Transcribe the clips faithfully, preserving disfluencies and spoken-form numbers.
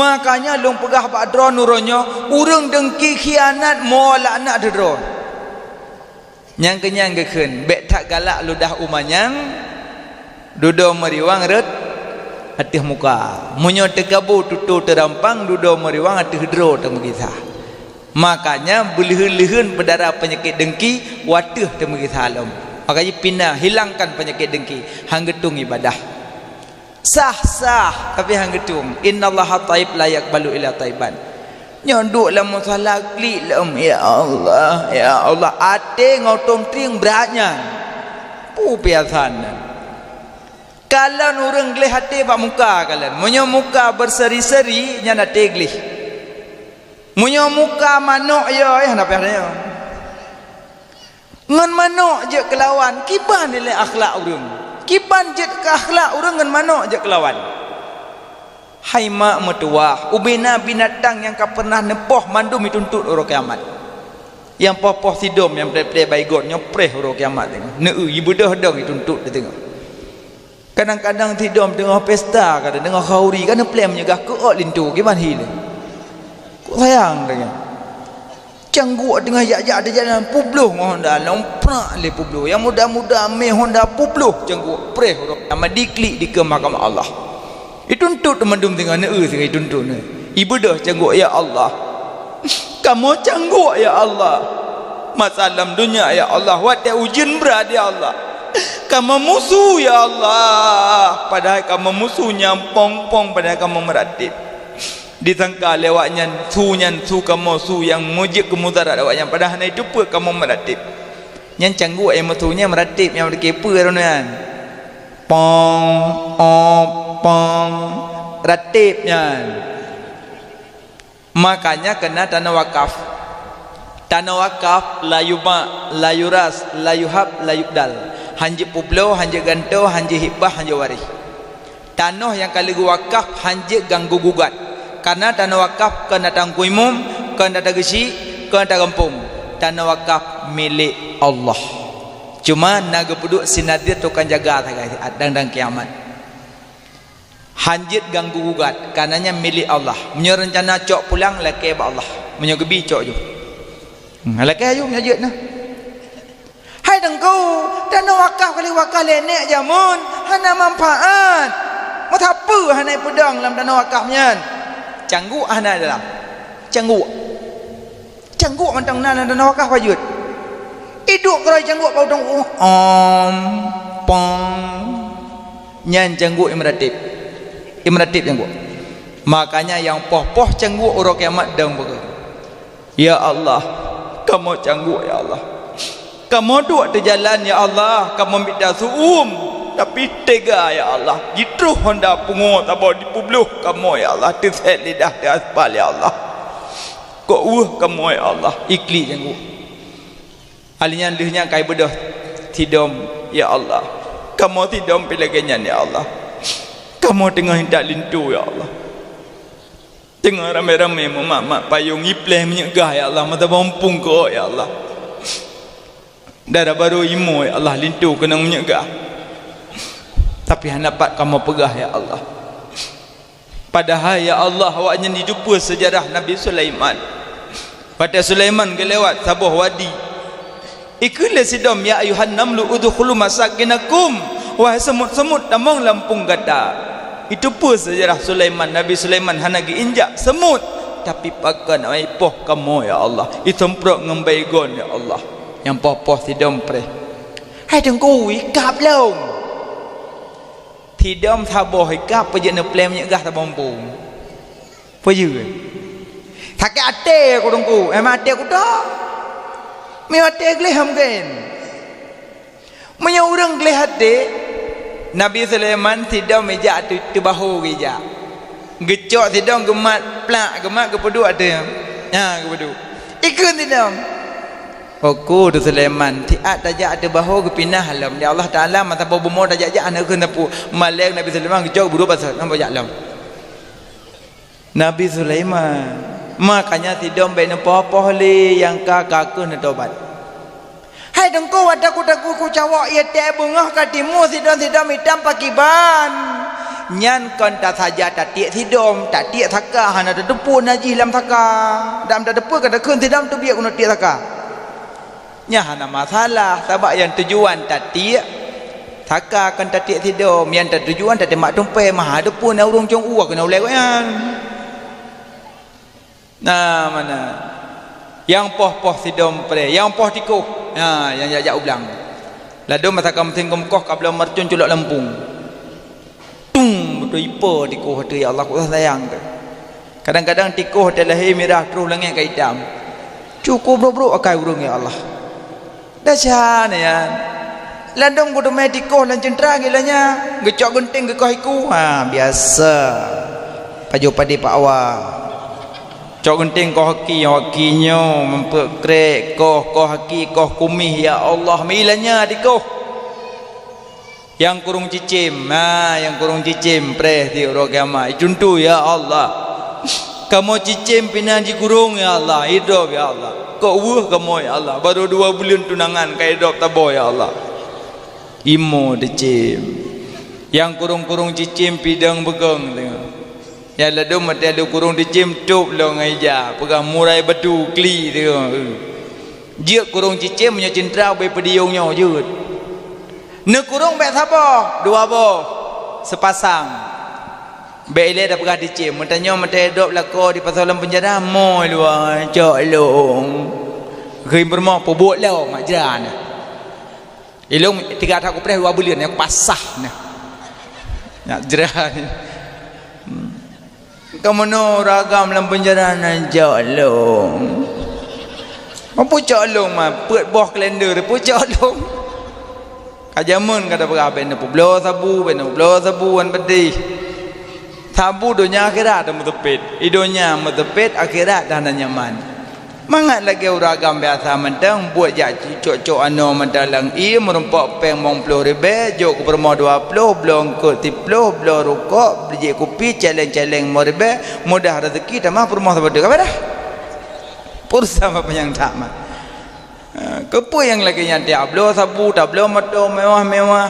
Makanya lôn peugah bak droeneuh uroe nyoe, ureuëng dengki khianat mo laknat droe. Nyang keunyan geukheun, bék that galak ludah u manyang, dudoe meuriwang rot ateueh muka. Meunyoe teukabu tutoe teurampang, dudoe meuriwang ateueh droe teumeugisa. Makanya beuleuheun-leuheun peudara peunyakét dengki wateueh teumeugisa lom. Makanya pina hilangkan peunyakét dengki, han geutueng ibadah. Sah-sah, tapi han geutueng. Innallaha thayyib la yaqbalu illa thayyiban. Nyoe duek lam musala klik lom, "Ya Allah, ya Allah." Até ngon tom tring brat nyan. Peue piasan nyan? Kalon ureuëng gleh até bak muka kalon. Meunyoe muka berseri-seri, nyan até gleh. Meunyoe muka manok yo, eh, hana payah tanyong. Ngon manok jeuet keulawan, kiban nilai akhlak ureuëng. Kiban jeuet keu akhlak ureuëng ngon manok jeuet keulawan. Hai mak meutuwah, ubena binatang nyang ka pernah neupoh mandum ituntot uroe kiamat. Nyang poh-poh sidom nyang plé-plé baigot nyoe preh uroe kiamat teungoh. Neu-eu ibeudôh dong ituntot di teungoh. Kadang-kadang sidom teungoh pesta, kadang teungoh khauri, kan neuplém nyeugah keuôt linto, kiban hi lé. Kok sayang dengan. Cangguek teungoh jak-jak di jalan, publoh ngon honda, lom prak lé publoh. Nyang muda-muda mé honda publoh cangguek, preh uroe kiamat diklik dikeue mahkamah Allah. Ituntot mandum teungoh neu-eu, teungoh ituntot neu. Ibeudôh cangguek, "Ya Allah, kamoe cangguek, ya Allah. Masa lam dunia, ya Allah, watée ujeuen brat, ya Allah, kamoe musu, ya Allah. Padahai kamoe musu nyang pong-pong, padahai kamoe meuratéb." Disangka lé awaknyan su nyan su kamoe, su nyang meujeuet keu mudarat awaknyan, padahai hana iteupeue kamoe meuratéb. Nyan cangguek nyang meusu nyan meuratéb nyang meudeuke peue droeneuh nyan. Pong, op, pong, ratéb nyan. Makanya keunan tanoh wakaf. Tanoh wakaf la yuba', la yuras, la yuhab, la yubdal. Han jeuet peubloe, han jeuet gantoe, han jeuet hibah, han jeuet waréh. Tanoh nyang ka lheueh geuwakaf han jeuet ganggu gugat. Kareuna tanoh wakaf kon atra Teungku Imum, kon atra Geuchik, kon atra gampông. Tanoh wakaf milék Allah. Cuma na geupeuduek si nadhir tukang jaga sagai siat dan, dan kiamat. Han jeuet ganggu gugat, kareuna nyan milék Allah. Meunyoe reuncana cok pulang, lakée bak Allah. Meunyoe geubi, cok ju. Hmm, lakée ju, meunyoe jeuet na. Hai Teungku, tanoh wakaf ka lheueh wakaf lé nèk jameun, hana manfaat. Meusapeue hana ipeudong lam tanoh wakaf nyan? Cangguek hana dalam. Cangguek. Cangguek mantong na lam tanoh wakaf ka jeuet. Iduek keurôi cangguek bak udông, om, pong. Nyan cangguek nyang meuratéb. Nyang meuratéb cangguek. Makanya nyang poh-poh cangguek uroe kiamat dong beugeue. Ya Allah, kamoe cangguek, ya Allah. Kamoe duek teujalan, ya Allah, kamoe mita su-uem, tapi teuga, ya Allah. Jitroh honda pungo saboh jipeubloh kamoe, ya Allah, teusét lidah teuh aspal, ya Allah. Kok weueh kamoe, ya Allah, iklik cangguek. Alèh nyan lheueh nyan kai beudôh sidom, ya Allah. Kamoe sidom pih lagèe nyan, ya Allah. Kamoe teungoh intat linto, ya Allah. Teungoh ramé-ramé meumat-mat payong ipleh minyeuk gah, ya Allah, mata bompong keu, ya Allah. Dara barô imoe, ya Allah, linto keunong minyeuk gah. Tapi hana pat kamoe peugah, ya Allah. Padahai, ya Allah, awaknyan jiteupeue seujarah Nabi Sulaiman. Watèe Sulaiman geulewat saboh wadi, ikheun lé sidom, "Ya ayyuhan namlu udkhulu masakinakum," wahai seumut-seumut, tamong lam pueng gata. Jiteupeue seujarah Sulaiman, Nabi Sulaiman hana geuinjak seumut, tapi pakon awai poh kamoe, ya Allah, jisemprot ngon baygon, ya Allah, nyang poh-poh sidom preh. Hai Teungku, ikab lom. Sidom saboh ikab, peujeuet neupleh minyeuk gah saboh muphom. Peue jeuet? Sakét até ku Teungku, emang até kuto? Meunyoe até gleh mungken. Meunyoe ureueng gleh até, Nabi Sulaiman sidom ijak teu-, teubaho geujak. Geucok sidom geumat plak, geumat geupeuduek ateueh. Ha, geupeuduek. Ikheun sidom. Oku tu Sulaiman, siat tajak teubaho geupinah lom. Ya Allah Taala, masa boh bumoe tajak-jak hana kheun sapeue. Maleng Nabi Sulaiman geucok geupeuduek bak saboh, nampak jak lom. Nabi Sulaiman. Makanya sidom bèk neupoh-poh lé nyang ka, ka kheueh neutobat. Hai Teungku, watèe ku, ku cawök ié tée beungoh ka timu sidom-sidom itam pakiban. Nyan kon tasaja tatiek sidom, tatiek saka hana tateupeue najih lam saka. Dam tateupeue ka takheun sidom teubiet keuneuk tiek saka. Nyan hana masalah, sabab nyang tujuan tatiek saka kon tatiek sidom, nyang tatujuan tateumak tumpée, meuhadeupeue na ureuëng cong uwa keunoe ulée gobnyan. Nah, mana? Nyang poh-poh sidom preh, nyang poh tikoh. Ha, nyang jak-jak u blang. Ladôm masa ka meusén geumeukôh ka bloe meuracon culok lampung. Tung, beutôi ipo tikoh ateueh, ya Allah, kok sayang teuh. Kadang-kadang tikoh ateueh lahé mirah troh langét ka itam. Cukôp brok-brok akai ureuëng, ya Allah. Desya nyan. Ladôm geuteumé tikoh lam ceuntra gila nya, geucok geunteng geukoh iku. Ha, biasa. Pajoh padé pakwa. Cok geunteng koh aki, aki nyoe, meupeuk krek, koh, koh aki, koh kumieh, ya Allah, mila nya tikoh. Nyang kurong cicém, ha, nyang kurong cicém preh di uroe kiamat. Cuntoh, ya Allah. Kamoe cicém pih na jikurong, ya Allah. Idop, ya Allah. Kok weueh kamoe, ya Allah. Baru dua buleuen tunangan ka idop saboh, ya Allah. Imo cicém. Nyang kurong-kurong cicém pidong beugong teungoh. Nyang ladôm maté lôn kurong cicém tôb lom ngon ija. Peugah murai batu kli teungoh. Jeuet kurong cicém meunyoe ceuntra ubé peudiyong nyoe jeuet. Neukurong bék saboh, dua boh, seupasang. Bék ilée tapeugah cicém, meutanyoe meuteudop lakoe dipasoe lam peunjara, moe luwa cok lôn. Keu peurumoh peubuet lom mak jra na. Ilôn tiga that kupreh dua buleuen, nyang pasah na. Nyak jra ni. Hmm. Kamoe nyoe ureuëng agam lam peunjara nan cok lôn. Peue cok lôn, ma, peuet boh kalender, peue cok lôn. Ka jameun ka tapeugah, "Bèk neupeubloe sabu, bèk neupeubloe sabu, wan pedih." Sabu donya akhirat meuteupet. I donya meuteupet, akhirat hana nyaman. Mangat lagée ureuëng agam biasa mantong, buet jak cok-cok anoe mantong lam ié, meurumpok péng limong ploh ribée, jok keu peurumoh dua ploh, bloe eungkôt siplôh, bloe rukok, jép kupi, caleng-caleng limong ribée, mudah rezeki tamah peurumoh saboh teuk. Ka bah dah? Pulsa apa nyang that mat? Ha, keupeue nyang lagée nyan tieb bloe sabu, tabloe moto mewah-mewah?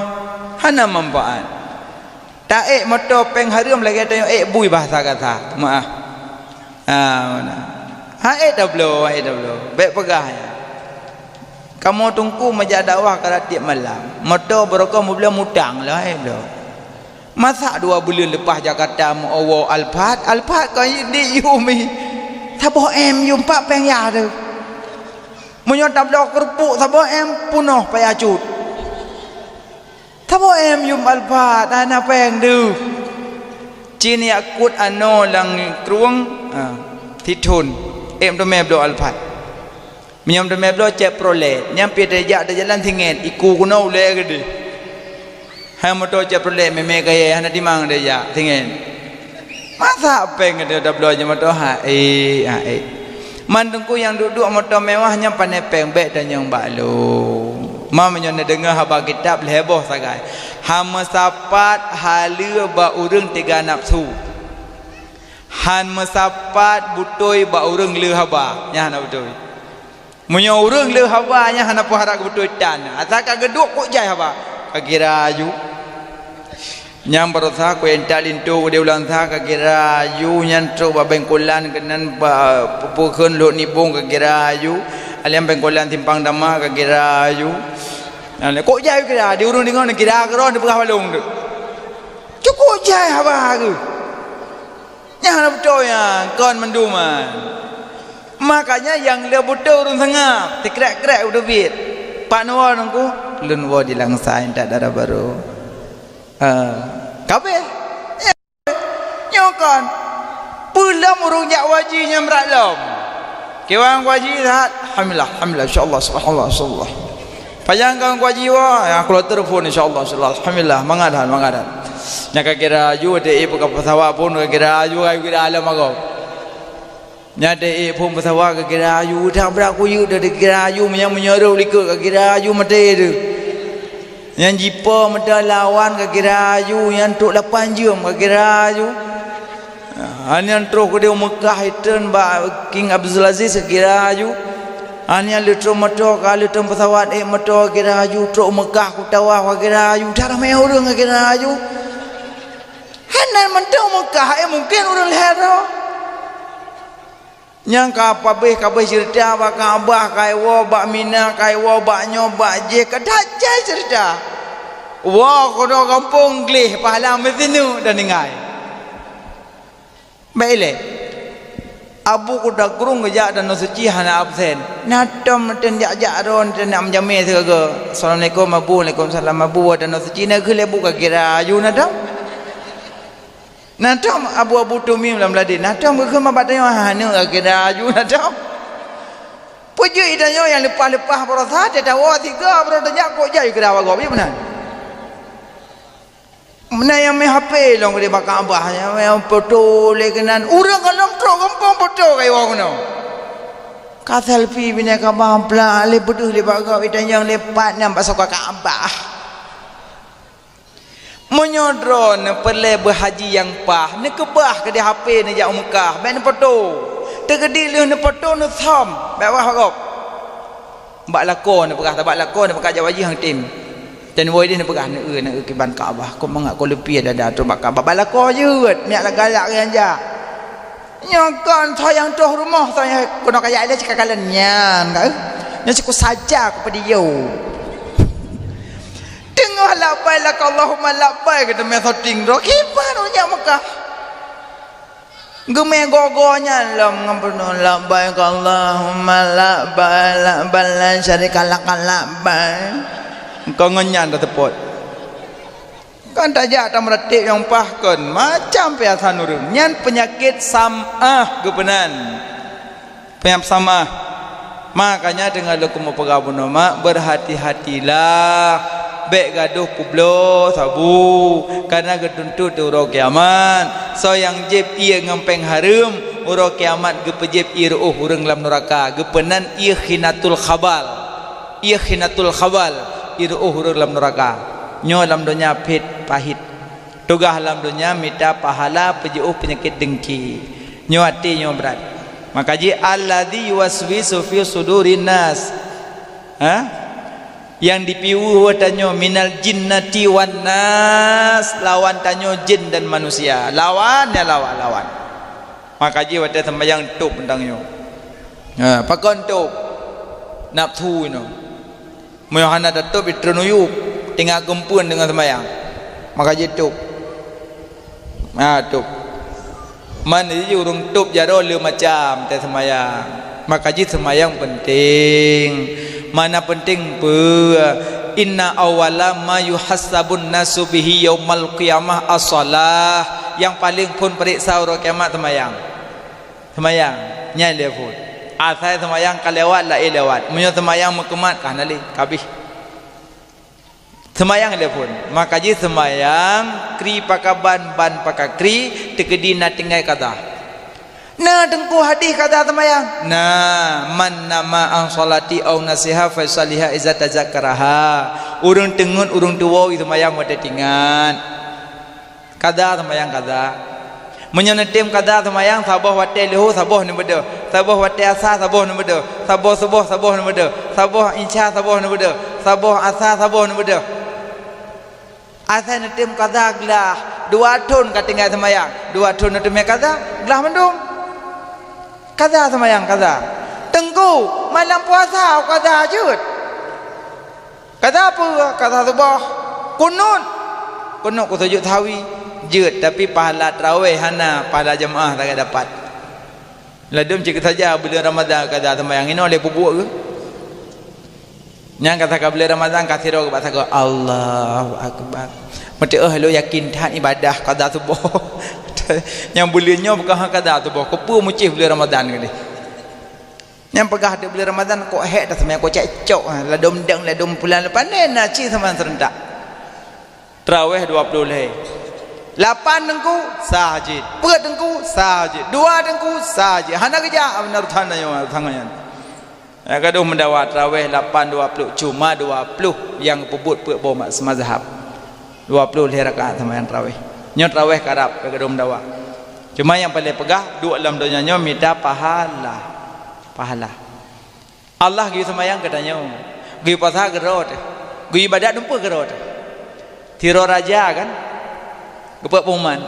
Hana manfaat. Taék moto péng hareuem lagée tanyoe ék bui bahasa kata. Meu'ah. Ha, meunan. Ha, ék tabloe, ha, ék tabloe. Bék peugah nyan. Kamoe teungku meujak dakwah ka tieb malam. Moto barokon meubloe mutang lom, ha, ék bloe. Masa dua buleuen leupah Jakarta meu-o woe Alphard, Alphard kon di yum i. Saboh M yum pat péng yah teuh. Meunyoe tabloe keureupuk saboh M peunoh paya cut. Saboh M yum Alphard, hana péng deuh. Cit yakut anoe lam krueng, ha, sithon. Ék meuteumé bloe Alphard. Meunyoe meuteumé bloe Chevrolet, nyan pih tajak tajalan singet, iku keunoe ulée keudeh. Hai moto Chevrolet mémé kayée, hana timang tajak singet. Masa péng keunoe tabloe nyan moto, ha ék, ha ék. Man teungku nyang duek-duek moto mewah nyan pané péng bék tanyong bak lôn. Ma meunyoe neudeungoe haba kitab lhée boh sagai. Han meusapat haleue bak ureuëng teuga nafeusu. Han meusapat beutôi bak ureuëng le haba. Nyan hana beutôi. Meunyoe ureuëng le haba nyan hana peuharap keu beutôi tan. Asai ka geuduek kok jai haba. Ka kira aju. Nyang barosa ku intat linto di ulang sa ka kira aju nyan trok bak bengkolan keunan ba peupeukheun lhok nibong ka kira aju. Alian bengkolan simpang dama ka kira aju. Nah, kok jai kira di ureuëng deungoe kira keudroe neupeugah balong tu. Cukok jai haba geuh. Nyan hana beutôi nyan, kon mandum nyan. Makanya nyang le beutôi ureuëng seungab, teukrek-krek beuteubiet. Pak Nuwa nungku, lôn woe di Langsa intat dara barô. Ha, kabeh. Nyoe kon. Peulom ureuëng jak haji nyang brat lom. Kiwang haji that, alhamdulillah, alhamdulillah, insyaallah, subhanallah, insyaallah. Pajan kang haji wa, ya, kalau telepon insyaallah, insyaallah, alhamdulillah, mangat that, mangat that. Nyang ka kira aju, ada ibu ka pesawat pun ka kira aju, ka kira alam agam. Nyang ada ibu pesawat ka kira aju, tak berat kuyu dah kira aju, menyang menyuruh likot ka kira aju mati tu. Nyang jipo mata lawan ka kira aju, nyang trok lapan jeuem ka kira aju. Ha, nyan troh keudeh u Meukah, itreun bak King Abdul Aziz ka kira aju. Ha, nyan le troh moto, ka le troh pesawat, ék moto ka kira aju, trok u Meukah ku tawaf ka kira aju, that ramé ureuëng ka kira aju. Kan nan mantong Meukah, eh, mungken ureuëng lhèe droe. Nyang ka pabéh-kabéh ceurita bak Ka'bah, ka iwoe bak Mina, ka iwoe bak nyoe, bak jéh, ka that jai ceurita. Woe keunoe gampông gleh, pahala meusineuk dan tinggai. Bèk ilée. Abu Kuda Krueng geujak Danau Suci hana absen. Na tom neuteueng jak-jak droe, neuteueng nak meujamé sigoe. "Assalamualaikum, Abu." "Waalaikumsalam, Abu." Woe Danau Suci na geulée bu ka kira aju na tom. Na tom abu-abu tumim lam ladé. Na tom geukheun bak tanyoe hana ka kira aju na tom. Peujeuet tanyoe nyang leupah-leupah baroesa teuh tawoe sigoe baroe teujak kok jai kira bak gob, iya meunan. Meunan nyang mé H P lom keudeh bak Ka'bah, nyang mé foto lé keunan. Ureuëng ka lom trok gampông foto ka iwoe keunoe. Ka selfie binéh Ka'bah plak lé beudeuh lé bak gob, itanyong lé pat nyan bak soe ka Ka'bah. Meunyoe droeneuh peureulée beuhaji nyang paih, neukeubah keudeh H P neujak u Meukah, bèk neufoto. Teukeudi lheueh neufoto neusom, bèk wah bak gob. Bak lakoe neupeugah, bak lakoe neupeugah jak wajih hang tem. Dan woe deh neupeugah, "Neu-eu, neu-eu kiban Ka'bah, kok mangat kok leupie dada trok bak Ka'bah." Bak lakoe jeuet, miak galak nyang jak. Nyoe kon soe nyang troh rumoh, soe nyang keunoe kajak ilée cit ka kalon nyan, ka, eh? Nyoe cit kusaja kupeudiyeu. Teungoh labbai laka Allahumma labbai keuteumé shooting droe, kiban ureuëng nyan Meukah. Geumé gogo nyan lom ngon peunoh, "Labbaik Allahumma labbaik, labbaik la syarika laka labbaik." Kon ngon nyan taseupôt. Kan tajak tameuratéb nyang paih kon, macam peuasan ureuëng. Nyan peunyakét sam'ah geupeunan. Peunyab sam'ah. Makanya teungoh lôn keumeung peugah bunoe mak, berhati-hatilah. Bèk gadôh peubloe sabu, kareuna geutuntot uroe kiamat. Soe nyang jieb ié ngon péng hareuem, uroe kiamat geupeujieb ié reuôh ureuëng lam nuraka. Geupeunan ié khinatul khabal. Ié khinatul khabal, ié reuôh ureuëng lam nuraka. Nyoe lam donya phét pahit. Tugaih lam donya mita pahala peujiôh peunyakét deungki. Nyoe até nyoe brat. Maka jih, "Alladzi yuwaswisu fi sudurin nas." Ha? Nyang dipiôh tanyoe, "Minal jinnati wan nas," lawan tanyoe jin dan manusia. Lawan, ya lawan, lawan. Maka jih watée seumayang tôb mantong nyoe. Ha, pakon tôb? Nafsu nyoe. Meunyoe hana tatôb, jitreun u yup, teungoh geumpeuen deungon seumayang. Maka jitôb. Ha, tôb. Man jih ureuëng tôb jaroe le macam teuh seumayang. Maka jih seumayang peunteng. Mana peunteng peue? "Inna awwala ma yuhasabun nasu bihi yaumal qiyamah as-shalah." Nyang paleng phon peuriksa uroe kiamat seumayang. Seumayang, nyan lé phon. Asai seumayang ka lewat, laén lewat. Meunyoe seumayang meukeumat, ka hana lé, ka abéh. Seumayang lé phon. Maka jih seumayang, kri pakaban, ban pakakri, teukeudi na tinggai kada. Na teungku hadih kada seumayang? Na, "Man nama an sholati au nasiha falyusalliha iza tazakaraha." Ureuëng teungeut, ureuëng tuwoe seumayang watée teuingat. Kada seumayang kada. Meunyoe neutem kada seumayang, saboh watée leuhô, saboh neubeudôh. Saboh watée asa, saboh neubeudôh. Saboh suboh, saboh neubeudôh. Saboh isya, saboh neubeudôh. Saboh asa, saboh neubeudôh. Asai neutem kada glah, dua thon ka tinggai seumayang. Dua thon neuteumé kada, glah mandum. Kada seumayang kada. Teungku, malam puasa kada jeuet. Kada peue, kada suboh. Kunut. Kunut keu sujud sahwi. Jeuet, tapi pahala tarawih hana, pahala jeumaah sagai dapat. Ladôm cit saja buleuen Ramadhan kada seumayang inoe lé peubuet geuh. Nyang ka saka buleuen Ramadhan ka sidroe bak sagoe, "Allahu Akbar." Meuteuoh lôn yakin that ibadah kada suboh. Nyang buleuen nyoe bukan hana kada suboh. Keupeue mucéh buleuen Ramadhan keudeh. Nyang peugah di buleuen Ramadhan kok hék taseumayang, kok cekcok, ha, ladôm deueng, ladôm pulan, leupah lé na cit seumayang seurentak. Tarawih dua ploh lhèe. Lapan teungku, sah jih. Peuet teungku, sah jih. Dua teungku, sah jih. Hana geujak, beuna rutan nyoe, rutan nyan. Ya, gadoh meudawa tarawih lapan dua ploh, cuma dua ploh nyang peubuet peuet boh ma-, seumazhab. Dua ploh lhèe rakaat seumayang tarawih. Nyoe tarawih karab, gadoh meudawa. Cuma nyang paleng peugah, duek lam donya nyoe mita pahala. Pahala. Allah geuyue seumayang geutanyoe, geuyue puasa keudroe teuh, geuyue ibadat dumpeue keudroe teuh. Sidroe raja kan, geupeubuet pengumuman,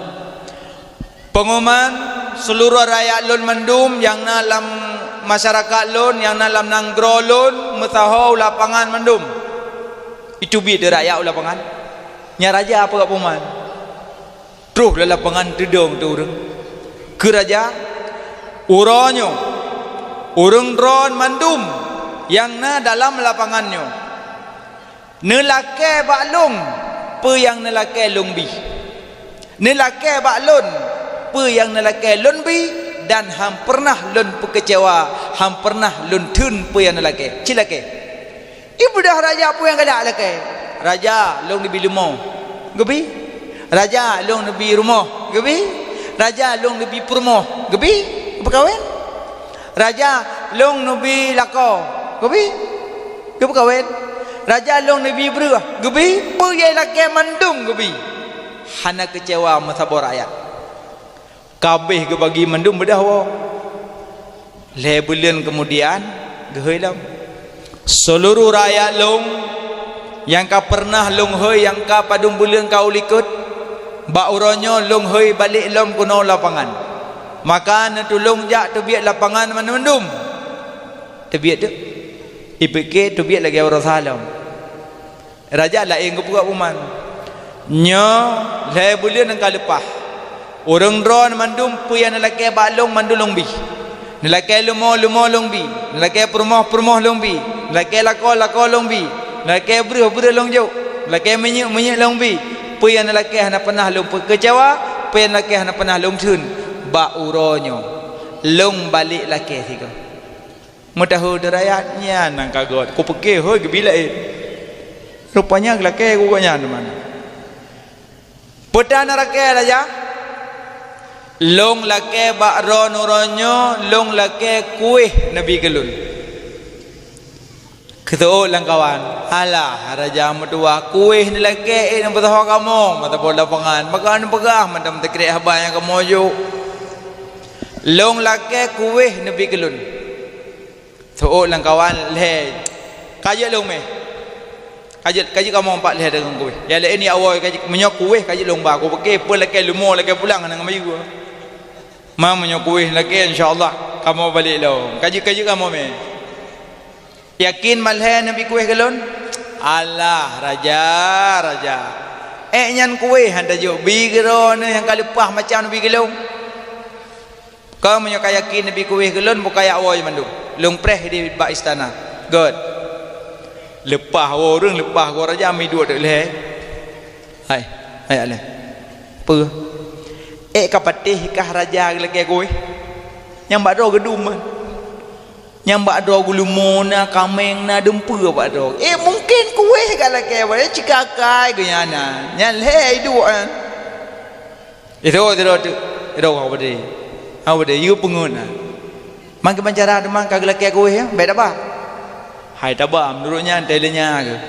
Pengumuman, seluruh rakyat lôn mandum nyang na lam masyarakat lôn, nyang na lam nanggroe lôn, meusaho u lapangan mandum. Itu biet rakyat u lapangan. Nyan raja peugah pengumuman. Troh lam lapangan teudong teu ureuëng. Keu raja, uroe nyoe, ureuëng droe mandum nyang na dalam lapangan nyoe, neulakée bak lôn peue nyang neulakée lôn bi. Neulakée bak lôn peue nyang neulakée lôn bi, dan han peureunah lôn peukeucewa, han peureunah lôn theun peue nyang neulakée. Cilakée. Ibeudôh raja peue nyang galak lakée. Raja, lôn neubi leumo. Geubi. Raja, lôn neubi rumoh. Geubi. Raja, lôn neubi peurumoh. Geubi. Geupeukawen. Raja, lôn neubi lakoe. Geubi. Geupeukawen. Raja, lôn neubi breueh. Geubi. Peue nyang lakée mandum geubi. Hana keucewa meusaboh rakyat. Ka abéh geubagi mandum beudôh woe. Lhée buleuen keumudian, geuhôi lom. Seuluruh rakyat lôn nyang ka peureunah lôn hôi nyang ka padum buleuen ka u likot, bak uroe nyoe lôn hôi balek lom keunoe lapangan. Maka neutulông jak teubiet lapangan mandum-mandum. Teubiet teuk. Ipike teubiet lagée uroe salom. Raja laén geupeugah pengumuman, "Nyoe lhée buleuen nyang ka leupah. Ureuëng droe mandum peue nyang neulakée bak lôn mandum lôn bi. Neulakée leumo, leumo lôn bi. Neulakée peurumoh, peurumoh lôn bi. Neulakée lakoe, lakoe lôn bi. Neulakée breueh, breueh lôn jok. Neulakée minyeuk, minyeuk lôn bi. Peue nyang neulakée hana peureunah lôn peukeucewa, peue nyang neulakée hana peureunah lôn theun. Bak uroe nyoe, lôn balek lakée sigoe." Meutahu deurayat nyan nyang ka gét, kupeuke hôi geubi laén. Rupanya geulakée gobnyan teuma. Peue tan neulakée raja? Lôn lakée bak droeneuh uroe nyoe, lôn lakée kuéh neubi keu lôn. Geuseuôt lam kawan, "Alah, raja meutuwah, kuéh neulakée ék neupeusaho kamoe, mata bola lapangan, maka neupeugah mantong teukrek haba nyang kamoe jok. Lôn lakée kuéh neubi keu lôn." Seuôt lam kawan lhée, "Ka jeuet lôn mé. Ka jeuet, ka jeuet kamoe empat lhée deungon kuéh. Nyang laén ya awai ka jeuet, meunyoe kuéh ka jeuet lôn ba, kupeuke peue lakée leumo lakée pulang hana ngeumiyueb. Ma meunyoe kuéh lakée, insya Allah kamoe balek lom. Ka jeuet, ka jeuet kamoe mé." "Yakin malhée neubi kuéh keu lôn?" "Alah, raja, raja. Ék nyan kuéh han tajok bi keu droeneuh nyang ka leupah macam neubi keu lôn. Kon meunyoe ka yakin neubi kuéh keu lôn, bukaya woe mandum. Lôn preh di bak istana." Gét. Leupah woe ureuëng, leupah goe raja, miduek teuk lhée. "Hai, hai alée. Peue? Ék ka patéh kah raja geulakée kuéh? Nyang bak droe geudum man. Nyang bak droe geuleumo na, kaméng na, dumpeue bak droe. Ék mungken kuéh galakée bak droe, cikakai geuh nyan na. Nyan lhée iduek nyan." Sidroe-sidroe teuk, sidroe haba deh. Haba deh, yue peungeut na. "Man kiban cara teuma ka geulakée kuéh, ya? Bék taba." "Hai taba, meunurot nyan, teuleunye geuh.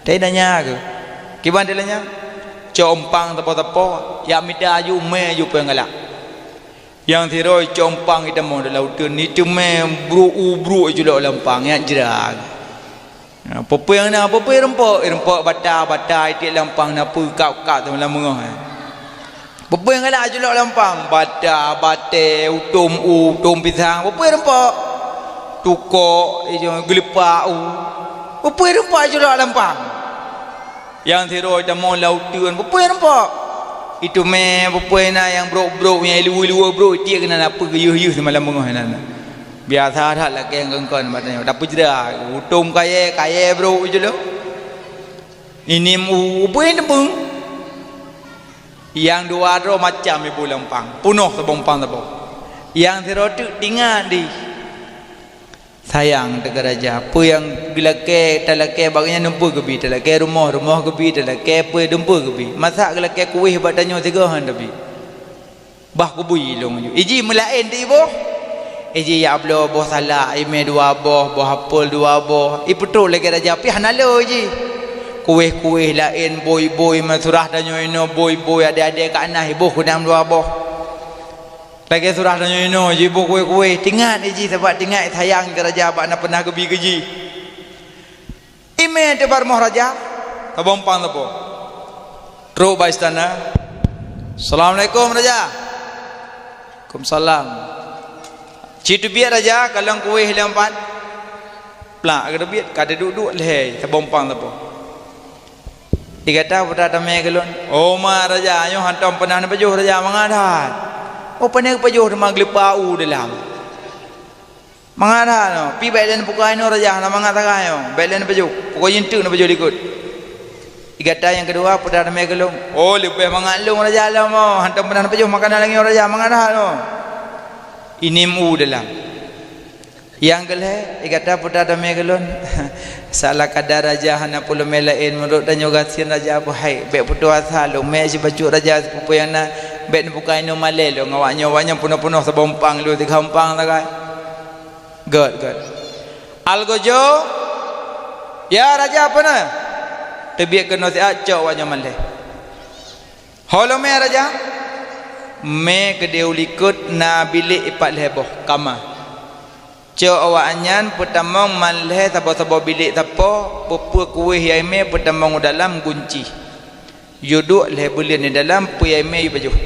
Teuleunye geuh. Kiban teuleunye? Cok umpang sapo-sapo, yak mita aju mé aju peue nyang galak." Nyang sidroe cok umpang itamong lam uteuen, iteumé brok u brok ijulok lam umpang, nyan jra. Ha, peue-peue nyang na, peue-peue rumpok, rumpok bata, bata itiek lam umpang na peue kab-kab teuma lam beungoh, eh. Peue-peue nyang galak ijulok lam umpang, bata, batée, utom u, utom pisang, peue-peue rumpok. Tukok, ijo, geuleupak u. Peue-peue rumpok ijulok lam umpang. Nyang sidroe tamong lam uteuen, peue-peue rumpok. Iteumé peue-peue na nyang brok-brok, nyang luweue-luweue brok, tiek keunan na peue geuyeuh-yeuh seumalam beungoh nan. Biasa that lakée ngon kon, bak tanyoe tapeujra, utom kayée, kayée brok ijulok. Inim u, peue-peue. Nyang dua droe macam ibu lam umpang, peunoh saboh umpang saboh. Nyang sidroe teuk tingat di. Sayang teuka raja, peue nyang geulakée, talakée bak nyan dumpeue geubi, talakée rumoh, rumoh geubi, talakée peue dumpeue geubi. Masa geulakée kuéh bak tanyoe sigoe han tabi. Bah kubui lôn ju. Iji meulaén teuiboh. Iji yak bloe boh salak, imé dua boh, boh apel dua boh. Ipeutrok lagée raja pih hana le iji. Kuéh-kuéh laén, boi-boi, meusurah tanyoe inoe, boi-boi, adé-adé ka na iboh keunan dua boh. Lagée surah tanyoe inoe jiboh kuéh-kuéh, tingat iji sabab tingat sayang keu raja bak na peunah geubi keu jih. Imé teuba rumoh raja, saboh umpang saboh. Trok bak istana. "Assalamualaikum raja." Waalaikumsalam. Ci teubiet raja, kalon kueh lé empat. Plak, ka teubiet, ka teuduek-duek lhèe, saboh umpang saboh. Digata putra tamè keu lôn, "Oh ma raja, nyoe hántom peunah neupajoh raja, mangat that." "Oh, pane pajoh teuma geuleupah u dalam." "Mangat that nyoe, pi bèk lé neubuka inoe raja, hana mangat sagai nyoe, bèk lé neupajoh. Pokok jih eunteuk neupajoh likot." Digata nyang keudua, putra tamè keu lôn, "Oh, leubeh mangat lôn raja lom, oh, hántom peunah neupajoh makanan lagèe nyoe raja, mangat that nyoe." Inim u dalam. Nyang keulhèe, digata putra tamè keu lôn, "Salah kada raja hana peulumèe laén, meunurot tanyoe gasien raja peuhai, bèk putôh asa lôn, mè sibacut raja sipeue-peue nyang na, bèk neubuka inoe malèe lôn ngon awaknyoe, awaknyoe peunoh-peunoh saboh umpang lôn, tiga umpang sagai." Gèt, gèt. Algojo, "Ya raja, peue na?" Teubiet keunoe siat, cok awaknyoe malèe. "Ho lôn mè raja?" "Mè keudéh u likot na bilék ipat lhèe boh, kama. Cok awaknyan peutamong malèe saboh-saboh bilék sapo, peue-peue kueh nyang mè peutamong u dalam gunci. Yue duek lhèe buleuen di dalam, peue nyang mè yue pajoh."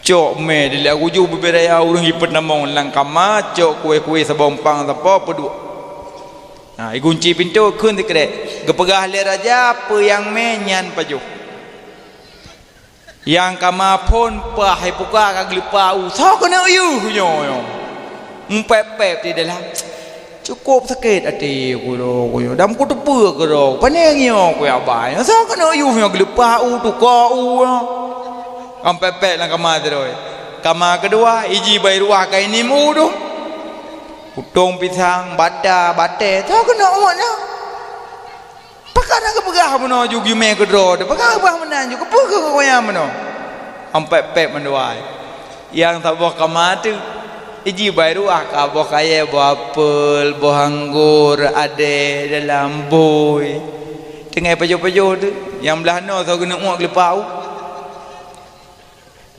Cok mè dilèe, ujoe bubé raya ureueng jipeutamong lam kama, cok kueh-kueh saboh umpang sapo, peuduek. Nah, igunci pintoe, kheun sikrek. Geupeugah lé raja, peue nyang mè nyan pajoh. Nyang kama phôn paih ibuka ka geuleupah u. "Soe keuneuk yôh nyoe, nyoe?" Meupèp-pèp di dalam. "Cukôp sakét até kudroe, kudroe. Dan kuteupeue keudroe. Pane nyoe kuyabai. Soe keuneuk yôh nyoe geuleupah u, tuko u nyoe?" Kan pèp-pèp lam kama sidroe. Kama keudua, iji bak ruah ka inim u dum. Putông pisang, bata, batèe. Soe keuneuk uet nyoe? Pakon hana geupeugah meunoe ju geumè keudroe teuh? Pakon geupeugah meunan ju? Keupeue keu geugoyang meunoe? Kan pèp-pèp mandua. Nyang saboh kama teuk, iji bak ruah ka boh kayèe, boh apel, boh anggô, adèe, dalam bui. Teungoh pajoh-pajoh teuk, nyang blah noe soe keuneuk uet geuleupah u.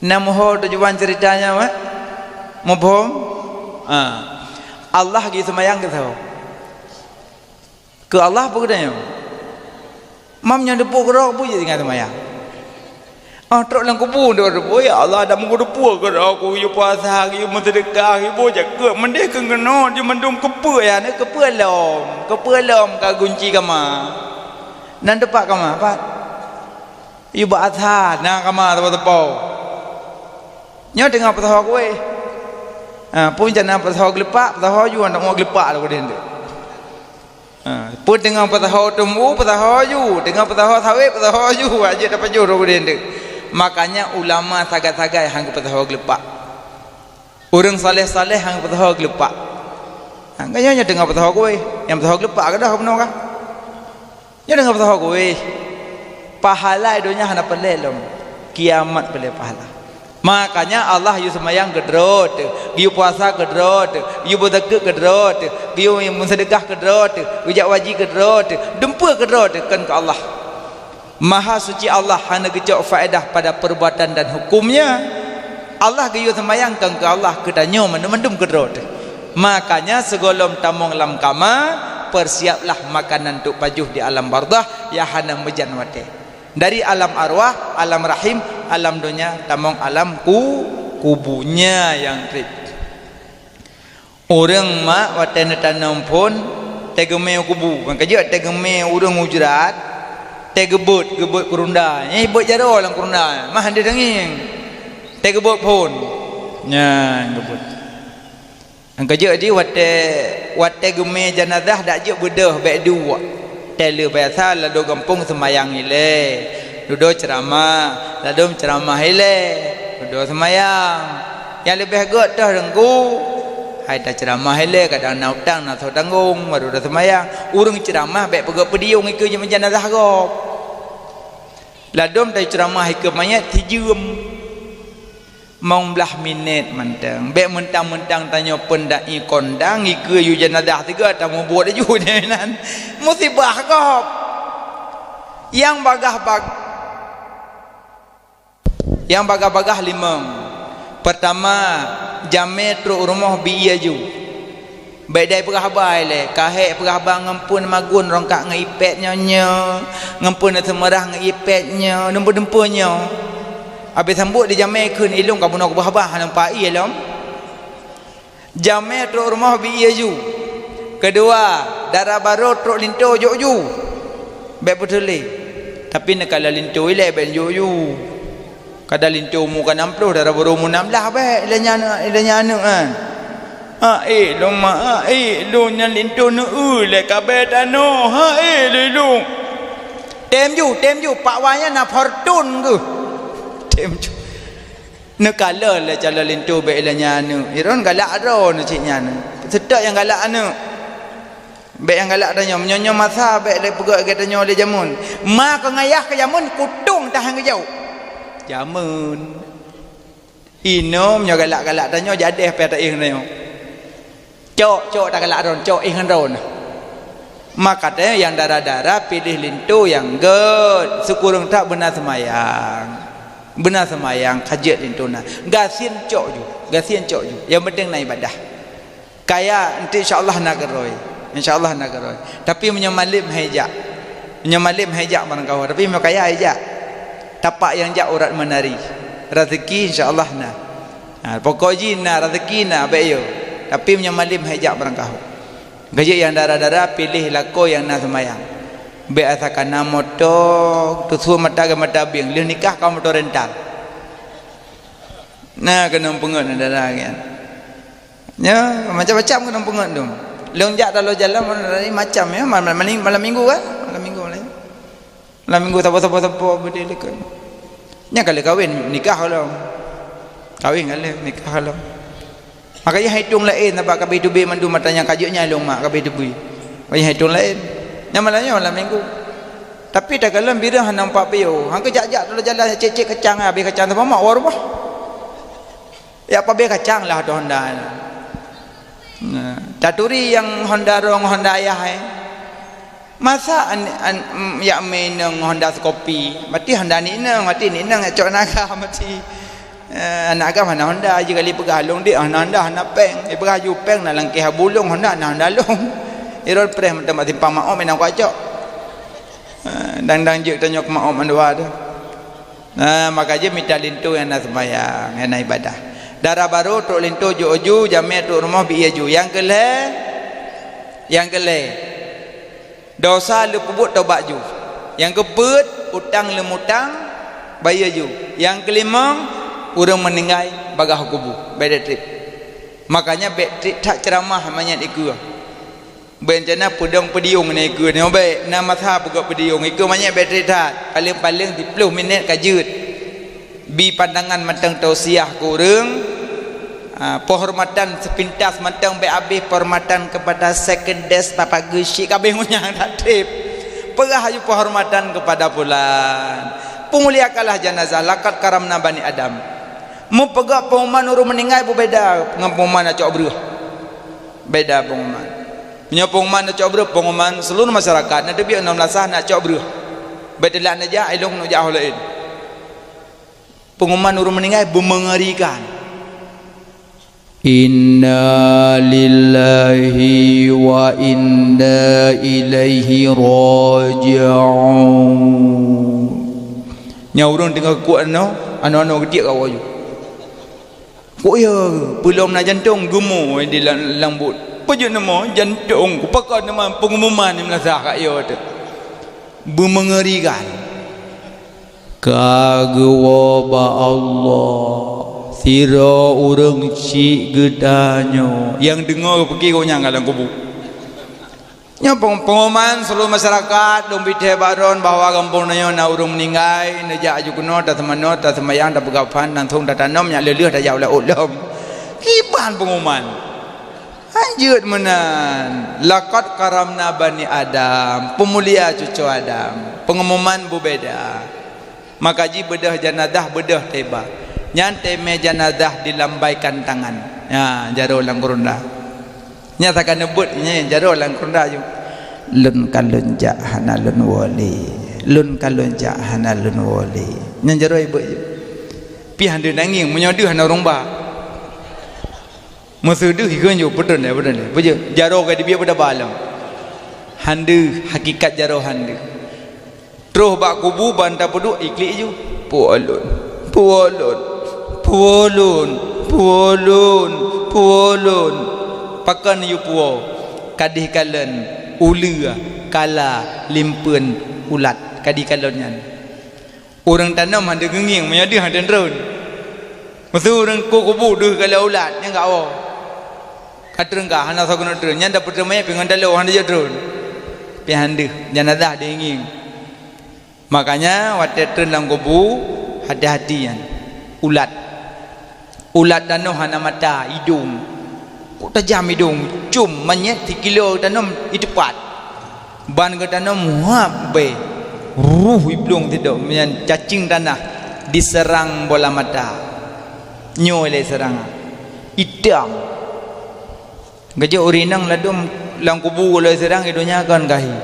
Na meuho tujuan ceurita nyan, eh? Muphom? Ah. Allah geuseumayang keu soe? Keu Allah peue geutanyoe? Mam nyoe teupeue keudroe, peue jeuet tinggai seumayang? Ah, trok lam kubu, teupeue, "Ya Allah, dak meukeuteupeue keudroe, ku yue puasa, yue meuseudeukah, yue boh jakeuet, meudeh keu keunoe, di mandum keupeue ya, keupeue lom, keupeue lom ka gunci kama." Nan teupat kama, pat? Yue bak asa, na kama teupeu-teupeu. Nyoe teungoh peusaho kueh. Ha, peue nyang na peusaho geuleupah, peusaho ju, hana geuleupah lé udeh nteuk. Ha, peue teungoh peusaho teumbu, peusaho ju, teungoh peusaho sawét, peusaho ju, hana jeuet tapajoh lé udeh nteuk. Makanya ulama sagai-sagai han geupeusaho geuleupah. Ureueng saleh-saleh han geupeusaho geuleupah. Ha, nyoe, nyoe teungoh peusaho kueh, nyang peusaho geuleupah keudroe bunoe kah? Nyoe deungon peusaho kueh, pahala donya hana peureulèe lom, kiamat peureulèe pahala. Makanya Allah yue seumayang keudroe teuh, yue puasa keudroe teuh, yue beuzakeuet keudroe teuh, yue meuseudeukah keudroe teuh, yue jak haji keudroe teuh, dumpeue keudroe teuh, kon keu Allah. Maha suci Allah hana geucok faedah pada perbuatan dan hukumnya. Allah geuyue seumayang kon keu Allah, keu tanyoe mandum-mandum keudroe teuh. Makanya sigohlom tamong lam kama, persiaplah makanan untuk pajoh di alam barzakh nyang hana meujan watèe. Dari alam arwah, alam rahim, alam donya, tamong alam ku-, kubu nyan nyang trép. Ureueng mak watèe neutanom phôn, teugeumè u kubu. Ban ka jeuet teugeumè ureueng ujrat, teugeubeuet, geubeuet keurunda. Nyan beuet jaroe lam keurunda, mah han deuh tangieng. Teugeubeuet phôn. Nyan geubeuet. Ban ka jeuet di watèe, watèe geumè janazah dak jeuet beudôh bèk duek. Teuh lheueh biasa ladôm gampông seumayang ilèe, dudoe ceuramah, ladôm ceuramah ilèe, dudoe seumayang. Nyang leubeh gèt teuh teungku, hai taceuramah ilèe, kadang na utang na soe tanggong, baru taseumayang. Ureueng ceuramah bèk peugèt peudiyong ikeue janazah gob. Ladôm taceuramah ikeue manyèt sijeuem. Limong blah minèt mantong. Bèk meuntang-meuntang tanyoe peundai kondang ikeue yue janazah sigoe tamubuet laju nyan. Musibah gob. Nyang bagah-bag-, nyang bagah-bagah limong. Peurtama, jamèe trok rumoh bi ie laju. Bèk dai peugah haba ilèe, ka hék peugah haba ngon phôn magun rongkak ngon ipèt nyoe nyoe, ngon phôn seumeurah ngon ipèt nyoe, dumpeue-dumpeue nyoe. Abéh sambot dijamé kheun, ilong ka bunoe keubah-bah hana meupa ie lom. Jamé trok rumoh bi ie ju. Keudua, dara barô trok linto jok ju. Bék peuteulé. Tapi neukalon linto ilée bék jok ju. Kadang linto mu ka nam ploh, dara barô mu nam blah bék ilée nyan, ilée nyan aneuk kan. Ha eh lôn ma, ha eh lôn nyan linto neu-eu lé kabée tanoh. Ha eh lôn. Tem ju, tem ju, pak wa nyan na Fortune geuh. Tem ju. Neukalon lé calon linto bék ilée nyan aneuk. Iron galak droe neuh cit nyan. Seutôt nyang galak aneuk. Bék nyang galak tanyoe, meunyoe nyoe masa bék lé peugah lagée tanyoe lé jameun. Ma keu ngayah keu jameun kutong tahan geujaweueb. Jameun. Inoe meunyoe galak-galak tanyoe jadeh pih taéh tanyoe. Cok, cok tagalak droen, cok éh ngon droen. Maka teu nyang dara-dara piléh linto nyang gét, sikureueng that beuna seumayang. Beuna seumayang ka jeuet linto na. Gasien cok ju, gasien cok ju. Nyang penting na ibadah. Kaya enti insya Allah na keurôi. Insya Allah na keurôi. Tapi meunyoe malém hai jak. Meunyoe malém hai jak barangkaho, tapi meunyoe kaya hai jak. Tapak nyang jak urat meunari. Rezeki insya Allah na. Ha, pokok jih na, rezeki na, bék yo. Tapi meunyoe malém hai jak barangkaho. Ka jeuet nyang dara-dara piléh lakoe nyang na seumayang. Bék asa kana moto, teusue mata keu mata bieng, lheueh nikah ka moto rental. Na keunong peungeut na dara nyan. Ya, macam-macam keunong peungeut tu. Lôn jak taloe jalan macam ya, malam, malam, malam minggu kan? Malam minggu malam. Lam minggu saboh-saboh-saboh beudé likot. Nyang ka lheueh kawén nikah lom. Kawén ka lheueh nikah lom. Maka yah itong laén sabab ka bri teubiet mandum mata nyang ka jeuet nyan lôn mak ka bri teubiet. Maka yah itong laén. Nyang malam nyoe malam minggu. Tapi takalon birah hana umpat piôh. Hangka jak-jak taloe jalan cék-cék kacang habéh kacang saboh mak wa rubah. Ya pabéh kacang lah tu Honda. Nah, taturi nyang Honda rong Honda ayah eh. Masa an, an, mm, yak mé inong Honda seukopi, mati Honda ni inong, mati ni inong yak cok naga mati. Eh, anak agam hana Honda, ji kali peugah lông dek hana Honda, hana péng. Eh, peugah ju péng na langkeh abu lông Honda, na Honda lông. Irot preh mantong bak simpang maom inong kuat cok. Eh, dang-dang jeuet tanyoe keu maom mandua tu. Nah, maka jeuet mita linto nyang na seumayang, nyang na ibadah. Dara barô trok linto ju-ju, jamé trok rumoh bi ie ju. Nyang keu lhée, nyang keu lhée. Dosa leupeubeuet tobat ju. Nyang keupeuet, utang leumutang, bayeue ju. Nyang keulimong, ureuëng meuninggai bagaih kubu, bék treb. Makanya bék treb that ceuramah manyét dikeue. Bék rencana peudong peudiong na dikeue nyoe bék, na masa peugét peudiong dikeue manyét bék treb that. Paleng-paleng siplôh minét ka jeuet. Bi pandangan mantong tausiah keu ureuëng, ha, penghormatan sepintas mantong bék habéh penghormatan kepada secondes, bapak geusyik ka habéh ngon nyang that treb. Peugah aju penghormatan kepada fulan. Peumuliakanlah jenazah, laqad karamna bani Adam. Meupeugah pengumuman ureuëng meuninggai beubeda ngon pengumuman acok breueh. Beda pengumuman. Meunyoe pengumuman acok breueh, pengumuman seluruh masyarakat na teubiet enam belas sah na acok breueh. Bék teulat neujak, ilong neujak ho laén. Pengumuman ureuëng meuninggai beumengerikan. Inna lillahi wa inna ilaihi raji'un. Nyang ureuëng teungoh kuat nyoe, aneuk-aneuk geutiek ka woe ju. Kok ya, peulom na jantong geumo di lam, lam buet. Peujeuet nama jantong, kupakon nama pengumuman di meunasah kak ya tu. Beumengerikan. Ka geuwoe bak Allah, sidroe ureuëng cit geutanyoe. Nyang deungoe geupiké gobnyan ka lam kubu. Nyoe peng-, pengumuman seluruh masyarakat, lôn bi thèe bak droen bahwa gampông tanyoe na ureuëng meuninggai, neujak aju keunoe, taseumanoe, taseumayang, tapeugah phan, langsong tatanom, nyak lheueh-lheueh tajak u laôt lom. Kiban pengumuman. Hanjeuet meunan, laqad karamna bani Adam, peumulia cucoe Adam. Pengumuman beubeda. Maka ji beudôh janazah beudôh teuba. Nyan teumé janazah dilambaikan tangan. Nya, jaroe lam kurunda. Nya saka neubeuet nyan jaroe lam kurunda ju. Lôn ka lôn jak hana lôn woe lé. Lôn ka lôn jak hana lôn woe lé. Nyan jaroe ibeuet ju. Pih han deuh nangieng meunyoe deuh hana ureuëng ba. Meuseu deuh ikheun ju, beutôi nyoe, beutôi nyoe. Beujeuet, jaroe ka dibiet beudaba lom. Han deuh, hakikat jaroe han deuh. Troh bak kubu ban tapeuduek iklik ju. Puoh lôn. Puwoe lôn, puwoe lôn, puwoe lôn, puwoe lôn. Pakon yue puwoe? Kadeh kalon uleue, kala, limpeuen, ulat. Kadeh kalon nyan. Ureuëng tanom hana geungieng, meunyoe deuh hana teuntreun. Meuseu ureuëng ku kubu deuh kala ulat, nyan ka woe. Ka treun ka, hana soe keuneuk treun. Nyan dapeuet teumé pih ngon taloe hana jeuet treun. Pih han deuh, janazah deuh ngieng. Makanya watée treun lam kubu, hati-hati nyan. Ulat. Ulat tanoh hana mata, idong. Kok tajam idong, com manyét sikilo tanoh iteupat. Ban geutanoh muhab bée. Ruh iblong sidok, nyan cacing tanah diserang bola mata. Nyoe lé serangan. Itam. Geujok ureuëng inong ladom lam kubu lé seurang i donya kon gahi.